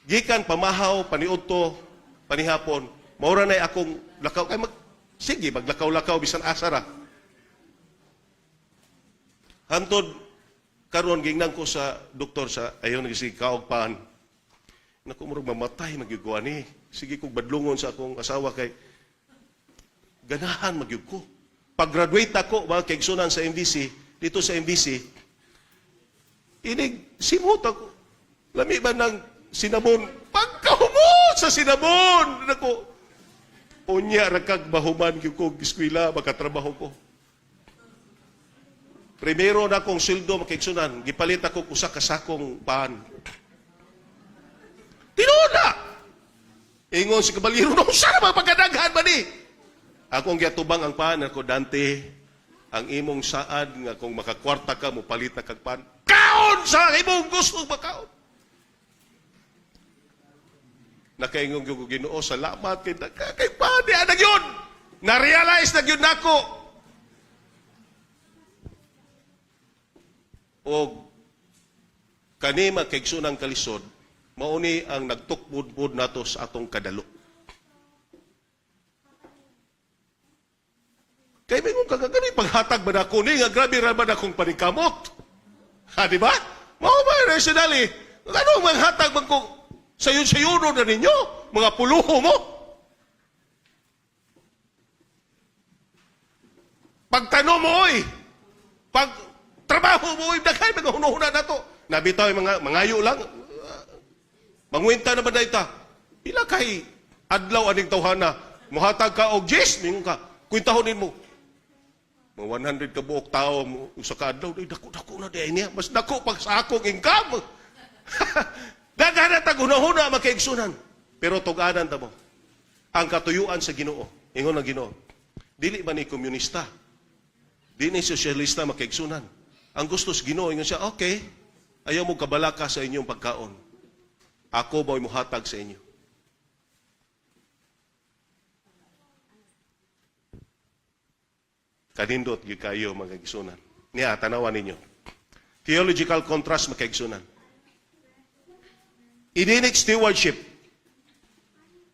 gikan pamahaw, paniudto, panihapon, maura na akong lakaw kay mag sige maglakaw-lakaw bisan asa ra. Hantod karon gingnan ko sa doktor sa ayon nagisige kaog paan. Naku, murag mamatay magyud ko ani. Sige kog badlungon sa akong asawa kay ganahan magyud ko. Pag-graduate ako, mga kaigsunan, sa MVC, dito sa MVC, inig simhot ako. Lami ba ng cinnamon? Pagkahumot sa cinnamon! Naku, unya ra kag mahuman gyud ko eskwela, makatrabaho ko. Primero na akong sweldo, makiigsunan, gipalit ako usa ka sakong paan. Tinuod na! Ingon si kabalyero, "No, unsa na pagkadaghan ba ni?" Akong giatubang ang paan ako, "Dante, ang imong saad nga kung makakwarta ka, mo palit na kag paan. Kaon sa imong gusto makaon." Nakaingon gyud ko, "Ginoo, salamat kay kay paan di ana gyud." Na-realize na gyud nako. Og kani, makaigsunang kalisod, mauni ang nagtukbud-bud nato sa atong kadalo. Kay mingon ka, gani paghatag ba nako ni nga grabe ra ba akong paningkamot? Ha, di ba? Mao ba rationally? Ano maghatag man ko sayon-sayuno na ninyo, mga puluho mo? Pagtanom mo, oy. Pag trabaho mo, oy, daghay mga hunahuna nato. Nabitaw yung mga mangayo lang. Mangwenta na ba ta? Pila kay adlaw aning tawhana, muhatag ka og 10, mingon ka. Kwentahon nimo. Mga 100 ka buok tao mo usa ka adlaw, ay dako dako na di niya. Mas dako pag sa akong income. Daghan na tag hunahuna, makaigsunan. Pero tug-anan ta mo. Ang katuyuan sa Ginoo, ingon ang Ginoo. Dili man ni komunista. Di ni sosyalista, makaigsunan. Ang gusto sa Ginoo, ingon siya, "Okay, ayaw mo kabalaka sa inyong pagkaon. Ako mo'y muhatag sa inyo." Kanindot gyud kayo, mga kaigsunan. Niya, tanawan ninyo. Theological contrast, mga kaigsunan. Edenic stewardship.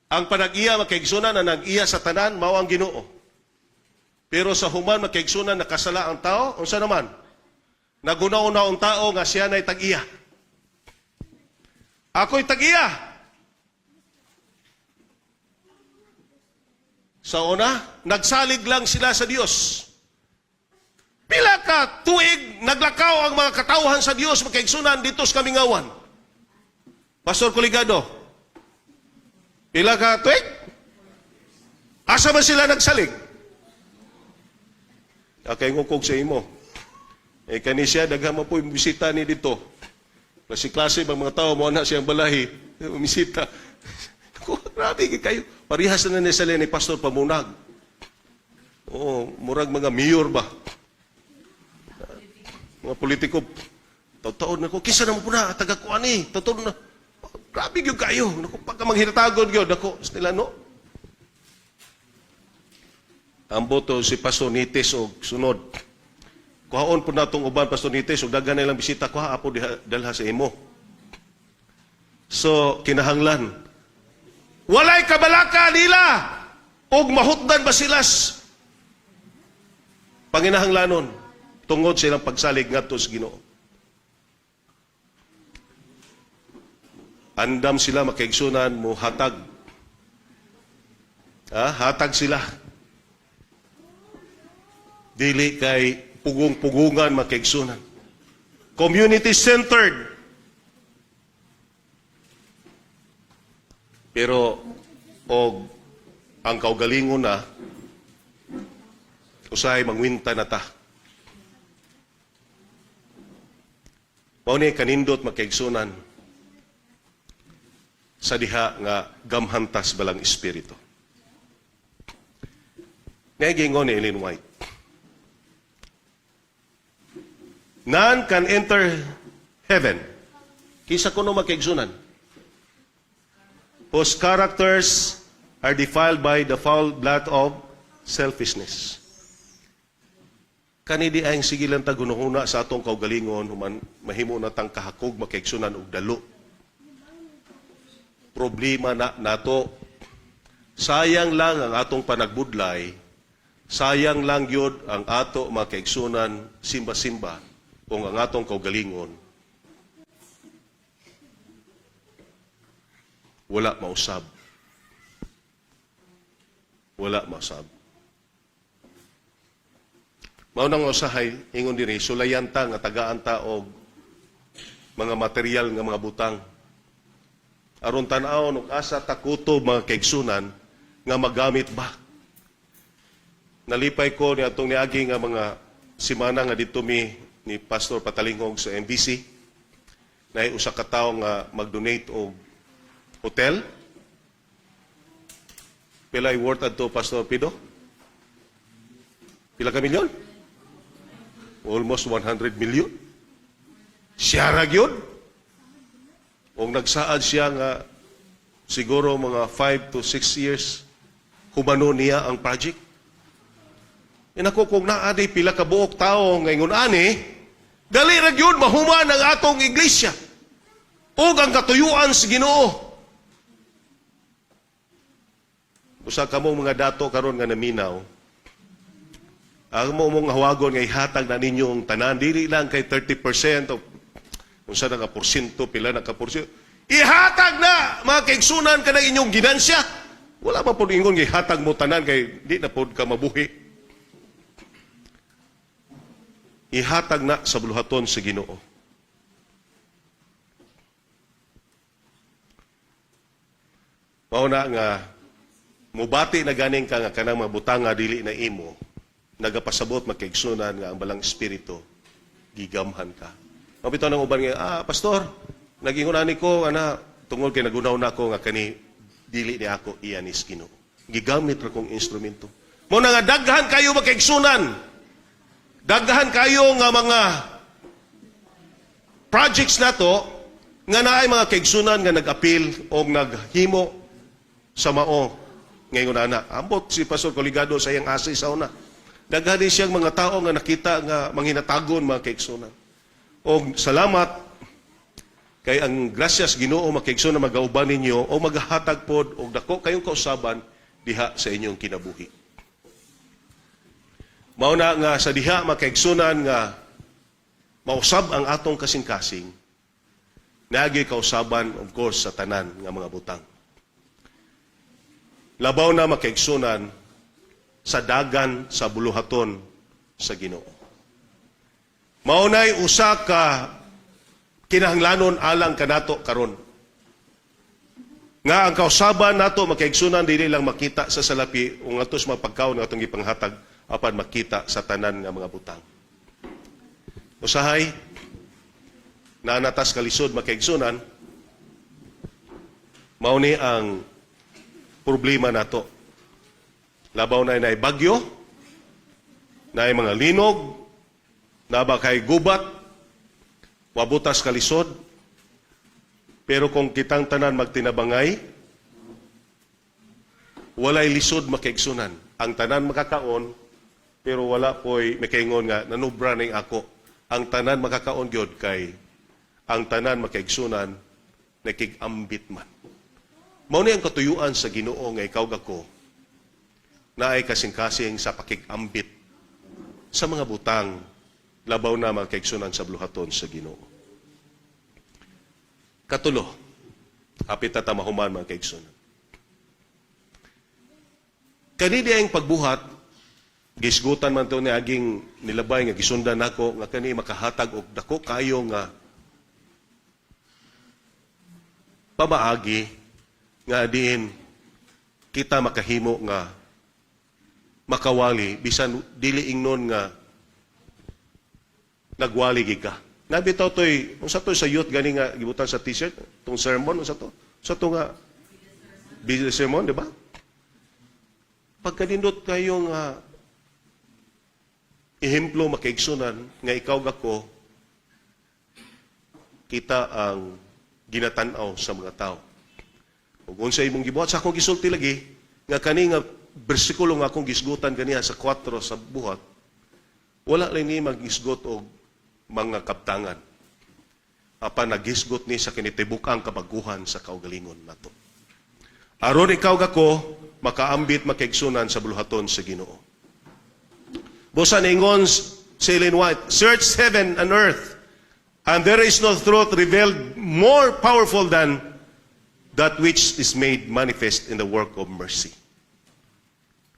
Ang panag-iya, mga kaigsunan, na nag-iya sa tanan, mao ang Ginoo. Pero sa human, mga kaigsunan, nakasala ang tao, unsa naman? Naguna-una ang tao nga siya na'y tag-iya. Ako'y tag-iya. Sa una, nagsalig lang sila sa Dios. Pila ka tuig naglakaw ang mga katawhan sa Dios, makaigsunan, dito sa kamingawan? Pastor Kuligado, pila ka tuig? Asa ba sila nagsalig? Okay, ngukog sa imo. Eh, kani siya, daghan mo po yung bisita ni dito. Klase-klase bang mga tao, mo na siyang balahi. Bisita. Grabe kayo. Parehas na ni sila ni Pastor Pamunag. Oo, murag mga mayor ba? Mga politiko, taon na ko, kisa na mo po na, taga ko ani, taon na. Grabe gyud kayo. Naku, pagka manghinatagod gyud, ako, nila no. Ang boto si Pastor Nites og sunod. Kuhaon po natong uban, Pastor Nites, og daghan na ilang bisita, kuha apo diha, dalha sa imo. So, kinahanglan. Walay kabalaka nila og mahutdan ba sila panginahanglanon tungod sa ilang pagsalig ngadto sa Ginoo. Andam sila, makaigsunan, mo hatag. Ha? Hatag sila. Dili kay pugong-pugungan, makaigsunan. Community-centered. Pero og ang kaugalingon na usahay mangwinta na ta. Mao ni kanindot, makaigsunan, sa diha nga gamhantas balang espiritu. Ngayon ni Ellen White. None can enter heaven. Kinsa kuno, mga kaigsunan? Whose characters are defiled by the foul blood of selfishness. Kani diay sige lang ta gunahuna sa atong kaugalingon, human mahimo na tang kahakog, mga kaigsunan, og dalo. Problema na nato. Sayang lang ang atong panagbudlay, sayang lang gyud ang ato, mga kaigsunan, simba-simba kung ang atong kaugalingon wala mausab. Wala mausab. Mao nang usahay ingon diri, sulayan ta nga tagaan ta og mga material nga mga butang aron tan-awon og asa ta kutob, mga kaigsunan, nga magamit ba. Nalipay ko ni atong niagi nga mga semana nga didto mi ni Pastor Patalingog sa MBC, na usa ka tawo nga mag-donate og hotel. Pila worth adto, Pastor Pido? Pila ka milyon? Almost 100 million. Siya ra gyud. Og nagsaad siya nga siguro mga 5 to 6 years humano niya ang project. Inako, kung naa diay pila ka buok tao nga ingon ani, dali ra gyud mahuman ang atong iglesia ug ang katuyuan sa Ginoo. Usa kamong mga dato karon nga naminaw, ang mo mong hawagon nga ihatag na ninyo ang tanan, dili lang kay 30% o unsa na nga porsyento, pila na ka porsyento. Ihatag na, mga kaigsunan, kanang inyong ginansya. Wala pa pod ingon nga ihatag mo tanan kay di na pod ka mabuhi. Ihatag na sa buluhaton sa Ginoo. Mao na nga mubati na ganing ka nga kanang mga butang nga dili na imo, nagapasabot, magkaigsunan, nga ang Balang Espiritu gigamhan ka. Mabitaw ng uban nga, "Pastor, nagingon ani ko ana tungod kay nagunaw na ako nga kani dili ni ako, iya ni Ginoo. Gigamit ra kong instrumento." Mao na nga daghan kayo, magkaigsunan. Daghan kayo nga mga projects nato nga naay mga kaigsunan nga nag-apil o naghimo sa mao ngayon ana. Ambot si Pastor Coligado sa iyang asa sa una. Daghan din siyang mga tao nga nakita nga manginatagon, mga kaigsunan. Og salamat kay ang grasyas Ginoo, mga kaigsunan, magauban ninyo o maghatag pod og dako kayong kausaban diha sa inyong kinabuhi. Mao na nga sa diha, mga kaigsunan, nga mausab ang atong kasing-kasing, naagi kausaban, of course, sa tanan nga mga butang. Labaw na, mga kaigsunan, sa dagan sa buluhaton sa Ginoo. Mao nay usa ka kinahanglanon alang kanato karon. Nga ang kausaban nato, mga kaigsunan, dili lang makita sa salapi o ngadto sa mga pagkaon nga atong gipanghatag, apan makita sa tanan nga mga butang. Usahay, naa na tas kalisod, mga kaigsunan, mao ni ang problema nato. Labaw na naay bagyo, naay mga linog, naba kay gubat, wabutas kalisod, pero kung kitang tanan magtinabangay, walay lisod, mga kaigsunan. Ang tanan makakaon, pero wala po'y makaingon nga nanubra ning ako. Ang tanan makakaon gyud kay ang tanan, mga kaigsunan, nakig-ambit man. Mao ni ang katuyuan sa Ginoo nga ikaw gako naay kasing-kasing sa pakig-ambit sa mga butang, labaw na, mga kaigsunan, sa buluhaton sa Ginoo. Katulo, hapit na ta mahuman, mga kaigsunan. Kani ang pagbuhat, gisgutan man to ni aging nilabay nga gisundan nako nga kani makahatag og dako kayo nga pamaagi nga diin kita makahimo nga makawali bisan dili ingnon nga nagwali gid ka. Nabitaw toy unsa toy sa youth gani nga gibutan sa T-shirt tong sermon, unsa to? Sa to nga busy sermon, di ba? Pagkanindot kayo nga ehemplo, makaigsunan, nga ikaw gako Kita ang ginatan-aw sa mga tao. Ug unsa imong gibuhat sa akong gisulti lagi nga kani nga bersikulo nga akong gisgutan ganiha sa 4 sa Buhat, wala lang ni magisgot og mga kabtangan. Apan nagisgot ni sa kinitibuk-ang kabaguhan sa kaugalingon nato. Aron ikaw gako makaambit, makaigsunan, sa buluhaton sa Ginoo. Busa niingon si Ellen White, "Search heaven and earth, and there is no truth revealed more powerful than that which is made manifest in the work of mercy."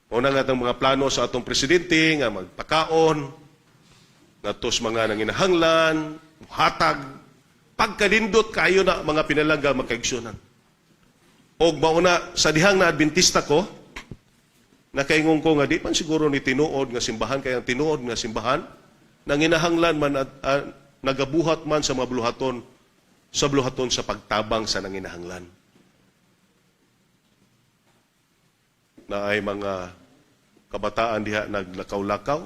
Una nga itong mga plano sa atong presidente nga magpakaon, ngadto sa mga nanginahanglan, hatag, pagkanindot kayo na, mga pinalangga, makaigsunan. Og mauna sa dihang na Adventista ko, nakaingon ko nga di man siguro ni tinuod nga simbahan, kay ang tinuod nga simbahan nanginahanglan man at nagabuhat man sa mga buluhaton sa buluhaton sa pagtabang sa nanginahanglan. Na ay mga kabataan diha naglakaw-lakaw.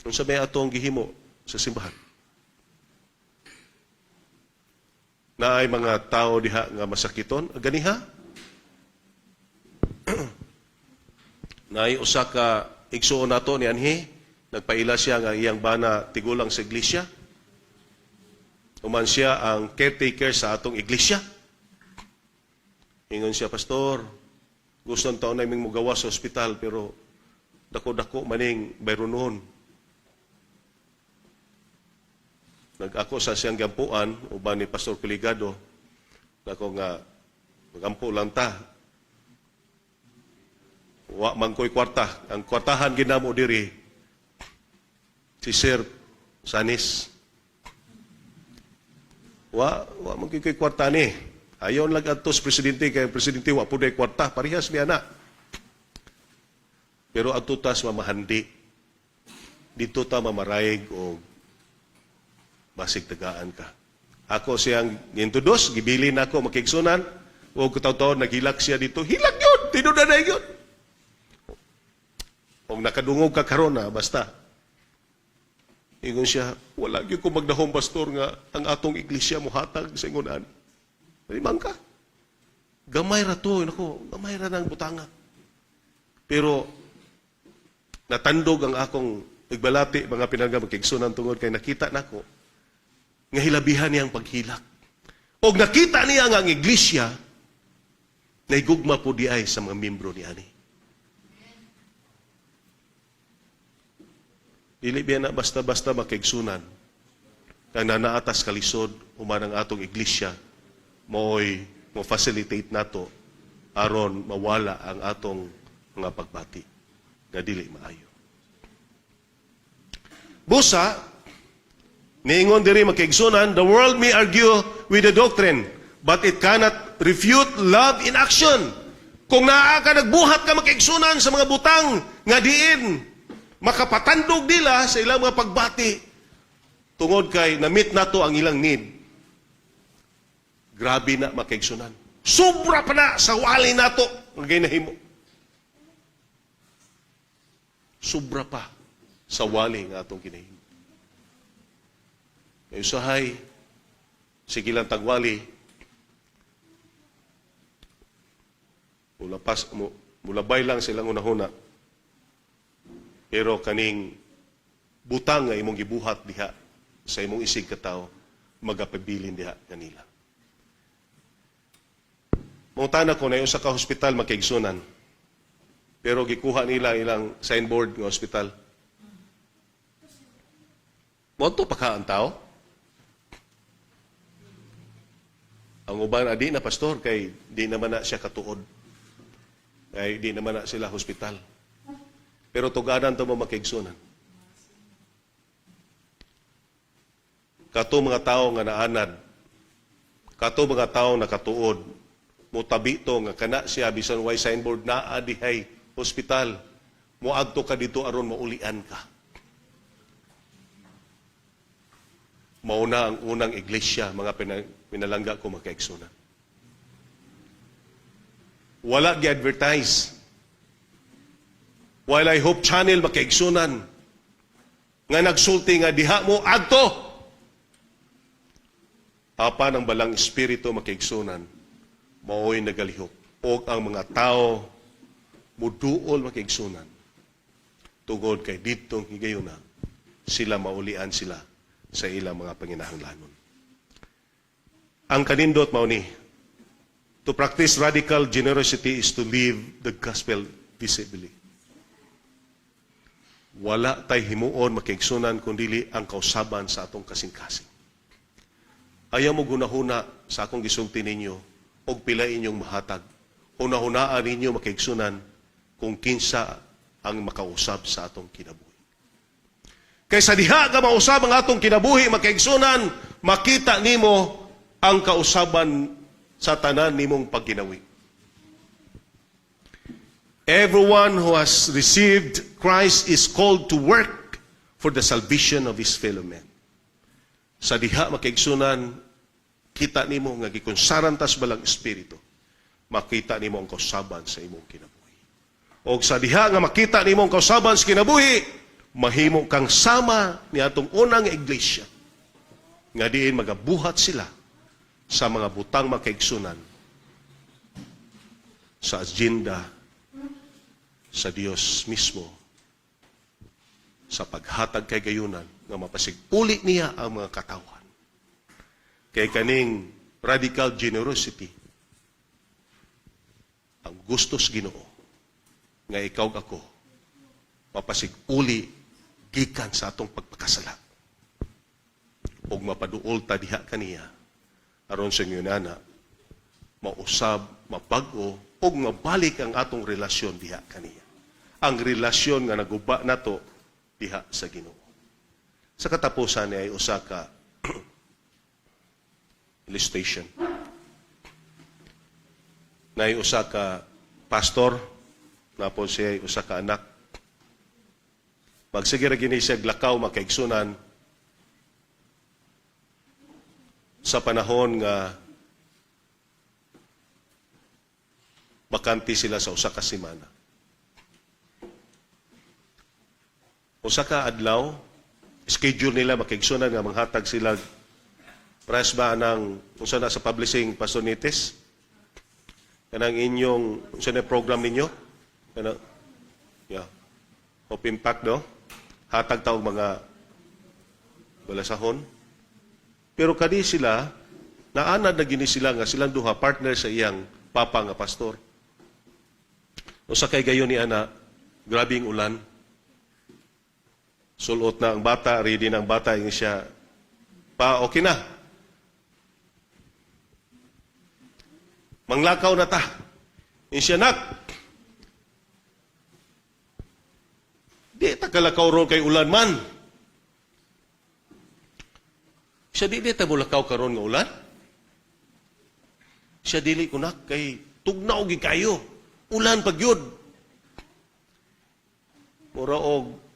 Unsa may atong gihimo sa simbahan? Na ay mga tao diha nga masakiton, ganiha. Naay usa ka igsuon nato ni anhi, nagpaila siya nga iyang bana tigulang sa iglesia. Human siya ang caretaker sa atong iglesia. Ingon siya, "Pastor, gusto ang taon naming mugawa sa ospital pero dako-dako maning bayronon." Nag-ako sa siyang gampuan, uban ni Pastor Kuligado, nako nga, magampo lang ta. Wa man ko'y kwarta. Ang kwartahan ginamo diri, si Sir Sanis. Wa man ko'y kwarta ni. Ayaw lang adto sa presidente, kay ang presidente wa puday kwarta, parehas mi ana. Pero adto ta sa mamahandi. Dito ta mamaraig o basig tagaan ka. Ako siyang gintudos, gibilin ako makigsunan, o kataw-taw naghilak siya dito. Hilak yun! Tinuod na yun! Kung nakadungog ka karon na, basta. Ingon siya, "Wala gyud ko magdahom, Pastor, nga ang atong iglesia mohatag sa ingon ani." Limang ka. Gamay ra to, nako, gamay ra ng butanga. Pero natandog ang akong igbalati, mga pinangga, makigsunan, tungod kay nakita nako nga hilabihan niyang paghilak. Og nakita niya nga ang iglesia naigugma po di ay sa mga membro ni ani. Dili biya na basta-basta, makigsunan. Kang nanaatas kalisod human ang atong iglesia mo'y mo facilitate nato aron mawala ang atong mga pagbati nga dili maayo. Busa, niingon diri, makigsunan, "The world may argue with the doctrine, but it cannot refute love in action." Kung naa ka nagbuhat ka, makigsunan, sa mga butang nga diin, makapatandog nila sa ilang mga pagbati, tungod kay na-meet nato ang ilang need. Grabe na, makigsunan. Sobra pa na sa wali nato ang ginahimo. Sobra pa sa wali nga atong ginahimo. Kay usahay, sige lang tagwali, mulapas, mulabay lang silang unahuna. Pero kaning butang nga imong gibuhat diha sa imong isig katawo, magapabilin diha kanila. Mangutana ko na usa ka hospital, makaigsunan. Pero gikuha nila ilang signboard ng hospital. Moadto pa ka ang tao? Ang uban, adi na, Pastor, kay di naman na siya katuod. Kay di naman na sila hospital. Pero tuganan to mo, makigsunan. Kato mga tao nga naanad, kato mga tao nakatuod, mutabi to nga kana siya bisan way signboard naa dihay hospital, moadto ka dito aron maulian ka. Mauna ang unang iglesia, mga pinalangga ko, makaigsunan. Wala gi-advertise. While I Hope Channel, makaigsunan, Nga nagsulti nga diha mo adto. Apan ang Balaang Espiritu, mga kaigsunan, mao'y nagalihok. O ang mga tao muduol, mga kaigsunan. Tungod kay ditong higayuna, sila maulian sila sa ilang mga panginahanglanon. Ang kanindot mao ni, to practice radical generosity is to live the gospel visibly. Wala tay himuon, mga kaigsunan, kundili ang kausaban sa atong kasing-kasing. Ayaw mo gunahuna sa akong gisulti ninyo og pila inyong mahatag. Hunahunaan ninyo, mga kaigsunan, kung kinsa ang makausab sa atong kinabuhi. Kaysa diha nga mausab ang atong kinabuhi, mga kaigsunan, makita nimo ang kausaban sa tanan nimong pagginawi. Everyone who has received Christ is called to work for the salvation of his fellow men. Sa diha, mga kaigsunan, kita nimo nga gikonsaran tas Balaang Espiritu, makita nimo ang kausaban sa imong kinabuhi. O sa diha nga makita nimo ang kausaban sa kinabuhi, mahimo kang sama ni atong unang iglesia nga diin magabuhat sila sa mga butang, mga kaigsunan, sa agenda sa Dios mismo sa paghatag kay gayunan nga mapasigpuli niya ang mga katawhan. Kay kaning radical generosity, ang gusto sa Ginoo nga ikaw ug ako mapasiguli gikan sa atong pagpakasala ug mapaduol ta diha kaniya aron sa ingon mausab, mabag-o ug mabalik ang atong relasyon diha kaniya. Ang relasyon nga naguba nato diha sa Ginoo. Sa katapusan ay usa ka illustration. Naay usa ka pastor, naa pod siya usa ka anak. Magsige ra gini siya lakaw, mga kaigsunan, sa panahon nga bakante sila sa usa ka semana. Usa ka adlaw, schedule nila, mga kaigsunan, nga manghatag sila press ba ng unsa na sa publishing, Pastor Nites? Kanang inyong unsa na program ninyo? Kana, yeah. Hope Impact, no? Hatag ta og mga balasahon. Pero kadi sila, naanad na gini sila nga silang duha partner sa iyang papa nga pastor. Usa kay gayon ni ana, grabing ulan. Sulot na ang bata, ready na ang bata, ingon siya, "Pa, okay na. Manglakaw na ta." Ingon siya, "Nak, di ta kalakaw ron kay ulan man." Siya, "Di ta mulakaw karon nga ulan." Siya, "Dili ko, nak, kay tugnaw gi kayo. Ulan pag yun." Mura og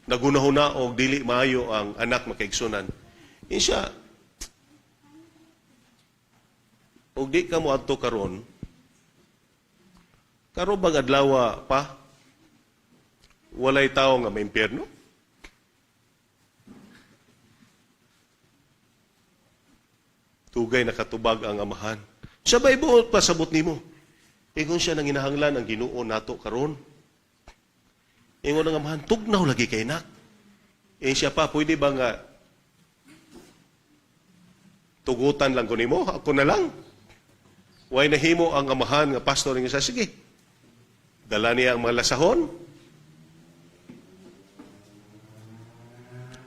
nagunahuna og dili maayo ang anak, mga kaigsunan. Ingon siya, "Og di ka mo adto karon, karon bang adlaw pa, walay tao nga maimpyerno?" Tugay nakatubag ang amahan. "Sabay buot pasabot nimo." Ingon siya, "Nanginahanglan ang Ginoo nato karon." Ingon ang amahan, "Tugnaw lagi kay, nak." Ingon siya, "Pa, pwede ba nga tugutan lang ko nimo? Ako na lang." Way nahimo ang amahan nga pastor nga siya, sige. Dala niya ang mga lasahon.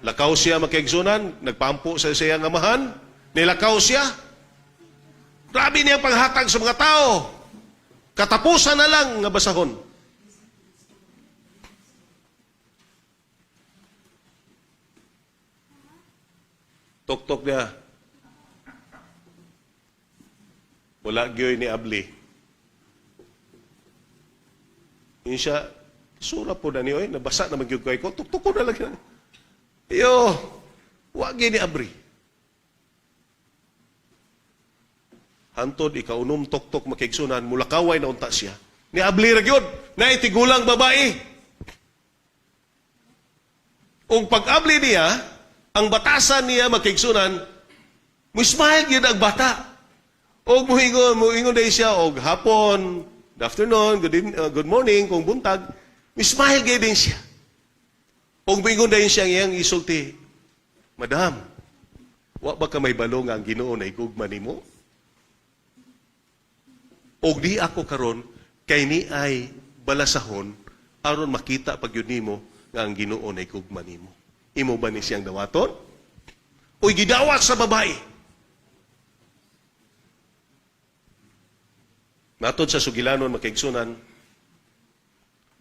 Lakaw siya, mga kaigsunan, nagpampo sa siyang amahan, nilakaw siya. Grabe niya panghatag sa mga tao. Katapusan na lang nga basahon. Tok-tok niya. Wala gyoy ni abli. Yun siya, sura po na niyo, eh, nabasa na magyug ko, tuk-tuk ko na lang. Iyo, wa gyud ni abri. Hantod, ikaunom tok-tok, mga kaigsunan, mulakaway na unta siya. Ni abli ra gyud, na itigulang babae. Ug pag-abli niya, ang batasan niya, mga kaigsuonan, mo smile gyud ang bata. Og muingon day siya og hapon, good afternoon, good evening, good morning, kung buntag, mo smile gyud din siya. Og muingon dayon siya ang iyang isulti, "Madam, wa ba ka mahibalo nga ang Ginoo na igugma nimo? Og di ako karon kay ni ay balasahon aron makita pag yun nimo nga ang Ginoo na igugma nimo. Imo ba ni siyang dawaton?" Uy, gidawat sa babae. Matod sa sugilanon, mga kaigsuonan,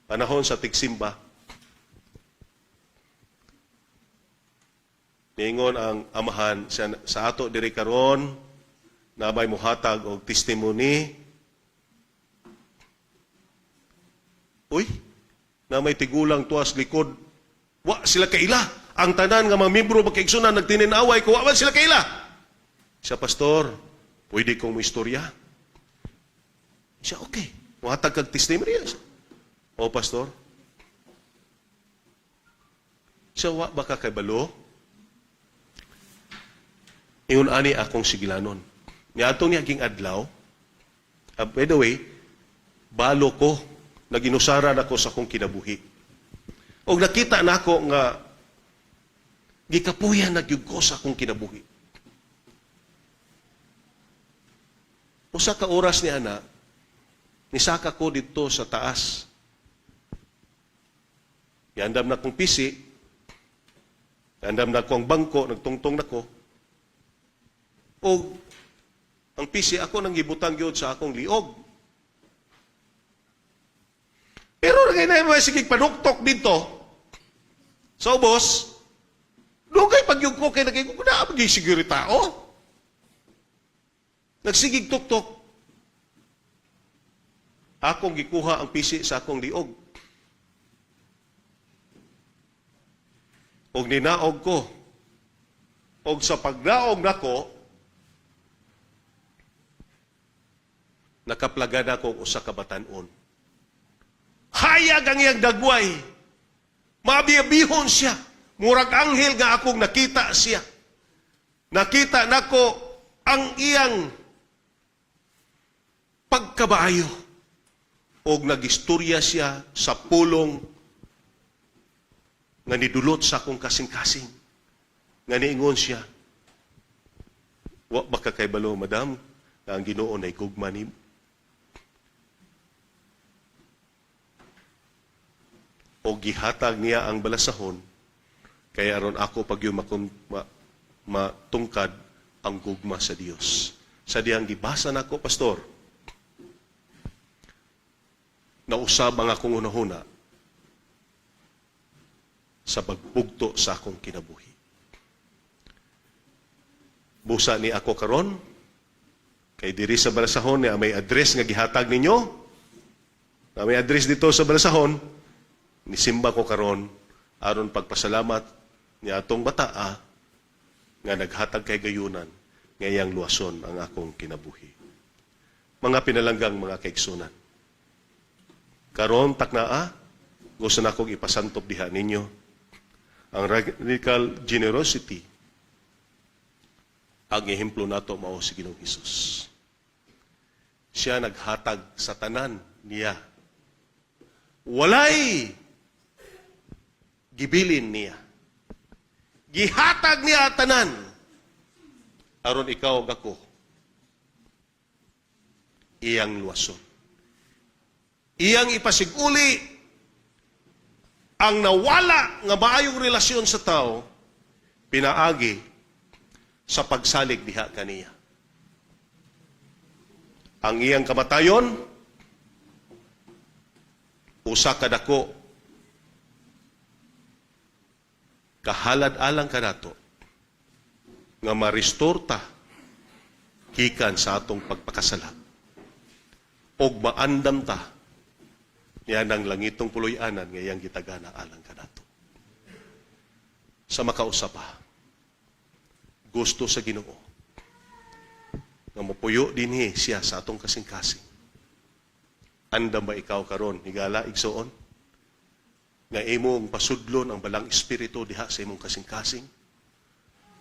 panahon sa tigsimba, niingon ang amahan sa ato diri karon, nabay muhatag og testimony. Uy, na may tigulang tuas likod. Wa sila kaila. Ang tanan nga mga membro, mga kaigsuonan, nagtininaway ko, wa man sila kaila. Siya, "Pastor, pwede kong mo istorya?" Siya, "Okay. Muhatag kag testimony." Siya, "O, pastor." Siya, "Wa ba ka kabalo?" Ingon ani akong sigilanon. Niadtong niaging adlaw, by the way, balo ko, naginusaran ako sa akong kinabuhi. Og nakita nako nga gikapuyan na gyud ko sa akong kinabuhi. Usa ka oras ni ana, nisaka ko dito sa taas. Giandam na kong PC, giandam na kong bangko, nagtungtong na ko. O ang PC ako nang gibutang gyud sa akong liog. Pero nagay na mo sige panuktok dito. Sa ubos, dugay pagyug ko kay nagay ko na pag siguro tao. Nagsigig tuktok. Akong gikuha ang PC sa akong liog. Og ninaog ko. Og sa pagnaog nako, nakaplagan ako og usa ka batan-on. Hayag ang iyang dagway. Mabiyabihon siya. Murag anghel nga akong nakita siya. Nakita nako ang iyang pagkabayo. Og nagistorya siya sa pulong nga nidulot sa akong kasing-kasing. Nga niingon siya, "Wa ba ka kaybalo, madam, nga ang Ginoo na igugma nimo?" O gihatag niya ang balasahon, kaya aron ako pag yung matungkad ang gugma sa Dios. Sa diyang gibasa nako, pastor, nausab ang akong hunahuna sa pagbugto sa akong kinabuhi. Busa ni ako karon, kay diri sa balasahon niya may address nga gihatag ninyo. Na may address dito sa balasahon, nisimba ko karon aron pagpasalamat ni atong bataa nga naghatag kay gayunan nga iyang luwason ang akong kinabuhi. Mga pinalanggang mga kaigsunan, karon taknaa, gusto na akong ipasantop diha ninyo ang radical generosity. Ang ehemplo nato mao si Ginoong Hesus. Siya naghatag sa tanan niya. Walay gibilin niya. Gihatag niya tanan aron ikaw ug ako iyang luwason. Iyang ipasiguli ang nawala nga maayong relasyon sa tao pinaagi sa pagsalig diha kaniya. Ang iyang kamatayon usa ka dako kahalad alang kanato nga ma-restore ta gikan sa atong pagpakasala og maandam ta niya ng langitong puloy-anan nga iyang gitagana alang kanato. Sa makausa pa, gusto sa Ginoo nga mopuyo dinhi siya sa atong kasing-kasing. Andam ba ikaw karon, higala, igsoon? Nga imong pasudlon ang Balaang Espiritu diha sa imong kasing-kasing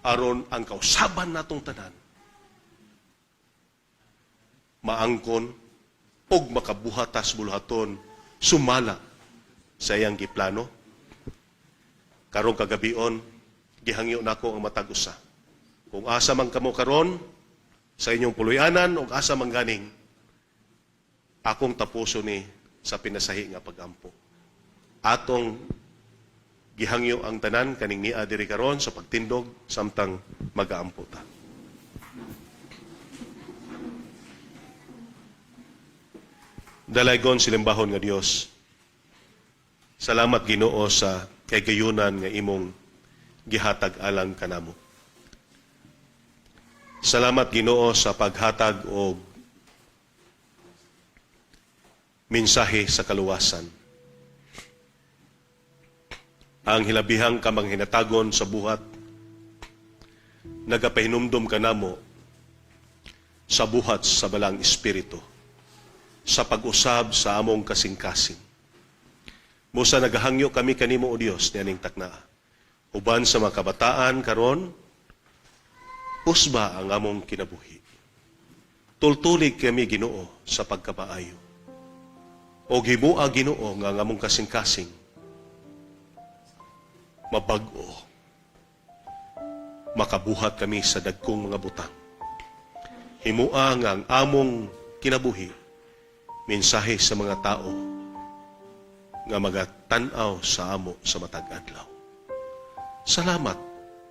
aron ang kausaban natong tanan maangkon og makabuhatas buluhaton sumala sa iyang giplano. Karong kagabion, gihangyo nako ang matag usa. Kung asa man kamo karon sa inyong puloy-anan o asa man ganing, akong tapuso ni sa pinasahi nga pagampo. Atong gihangyo ang tanan kaning nia diri karon sa pagtindog samtang magaampo ta. Dalaygon silimbahon nga Dios. Salamat, Ginoo, sa kagayunan nga imong gihatag alang kanamo. Salamat, Ginoo, sa paghatag og mensahe sa kaluwasan. Ang hilabihang kamanghinatagon sa buhat nagapahinumdom kanamo sa buhat sa Balaang Espiritu sa pag-usab sa among kasing-kasing. Busa nagahangyo kami kanimo, O Dios, nianing taknaa. Uban sa mga kabataan karon, usba ang among kinabuhi. Tultulig kami, Ginoo, sa pagkamaayo. O himua, Ginoo, nga ang among kasing-kasing mabag-o. Makabuhat kami sa dagkong mga butang. Himua nga ang among kinabuhi mensahe sa mga tao nga magatan-aw sa amo sa matag adlaw. Salamat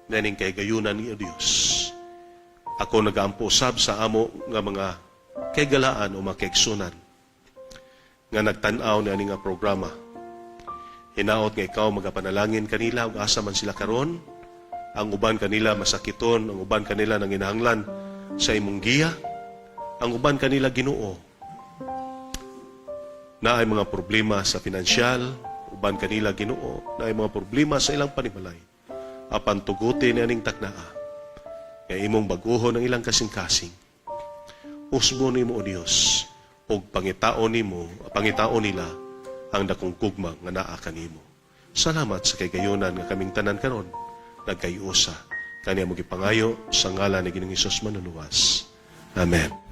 naning kay gayunan ni Dios. Ako nagaampo sab sa amo nga mga kaigalaan o mga kaigsunan nga nagtan-aw ni ani nga programa. Hinaot nga ikaw magapanalangin kanila ug asa man sila karon. Ang uban kanila masakiton, ang uban kanila nanginahanglan sa imong giya, ang uban kanila, Ginoo, naay mga problema sa pinansyal, uban kanila, Ginoo, naay mga problema sa ilang panimalay. Apan tuguti ni aning taknaa nga imong bag-ohon ang ilang kasing-kasing. Usbo nimo, O Dios, ug pangitao nimo, pangitao nila ang dakong gugma nga naa kanimo. Salamat sa kay gayunan nga kaming tanan karon nagkayusa. Kani among gipangayo sa ngalan ni Ginoong Hesus Manluluwas. Amen.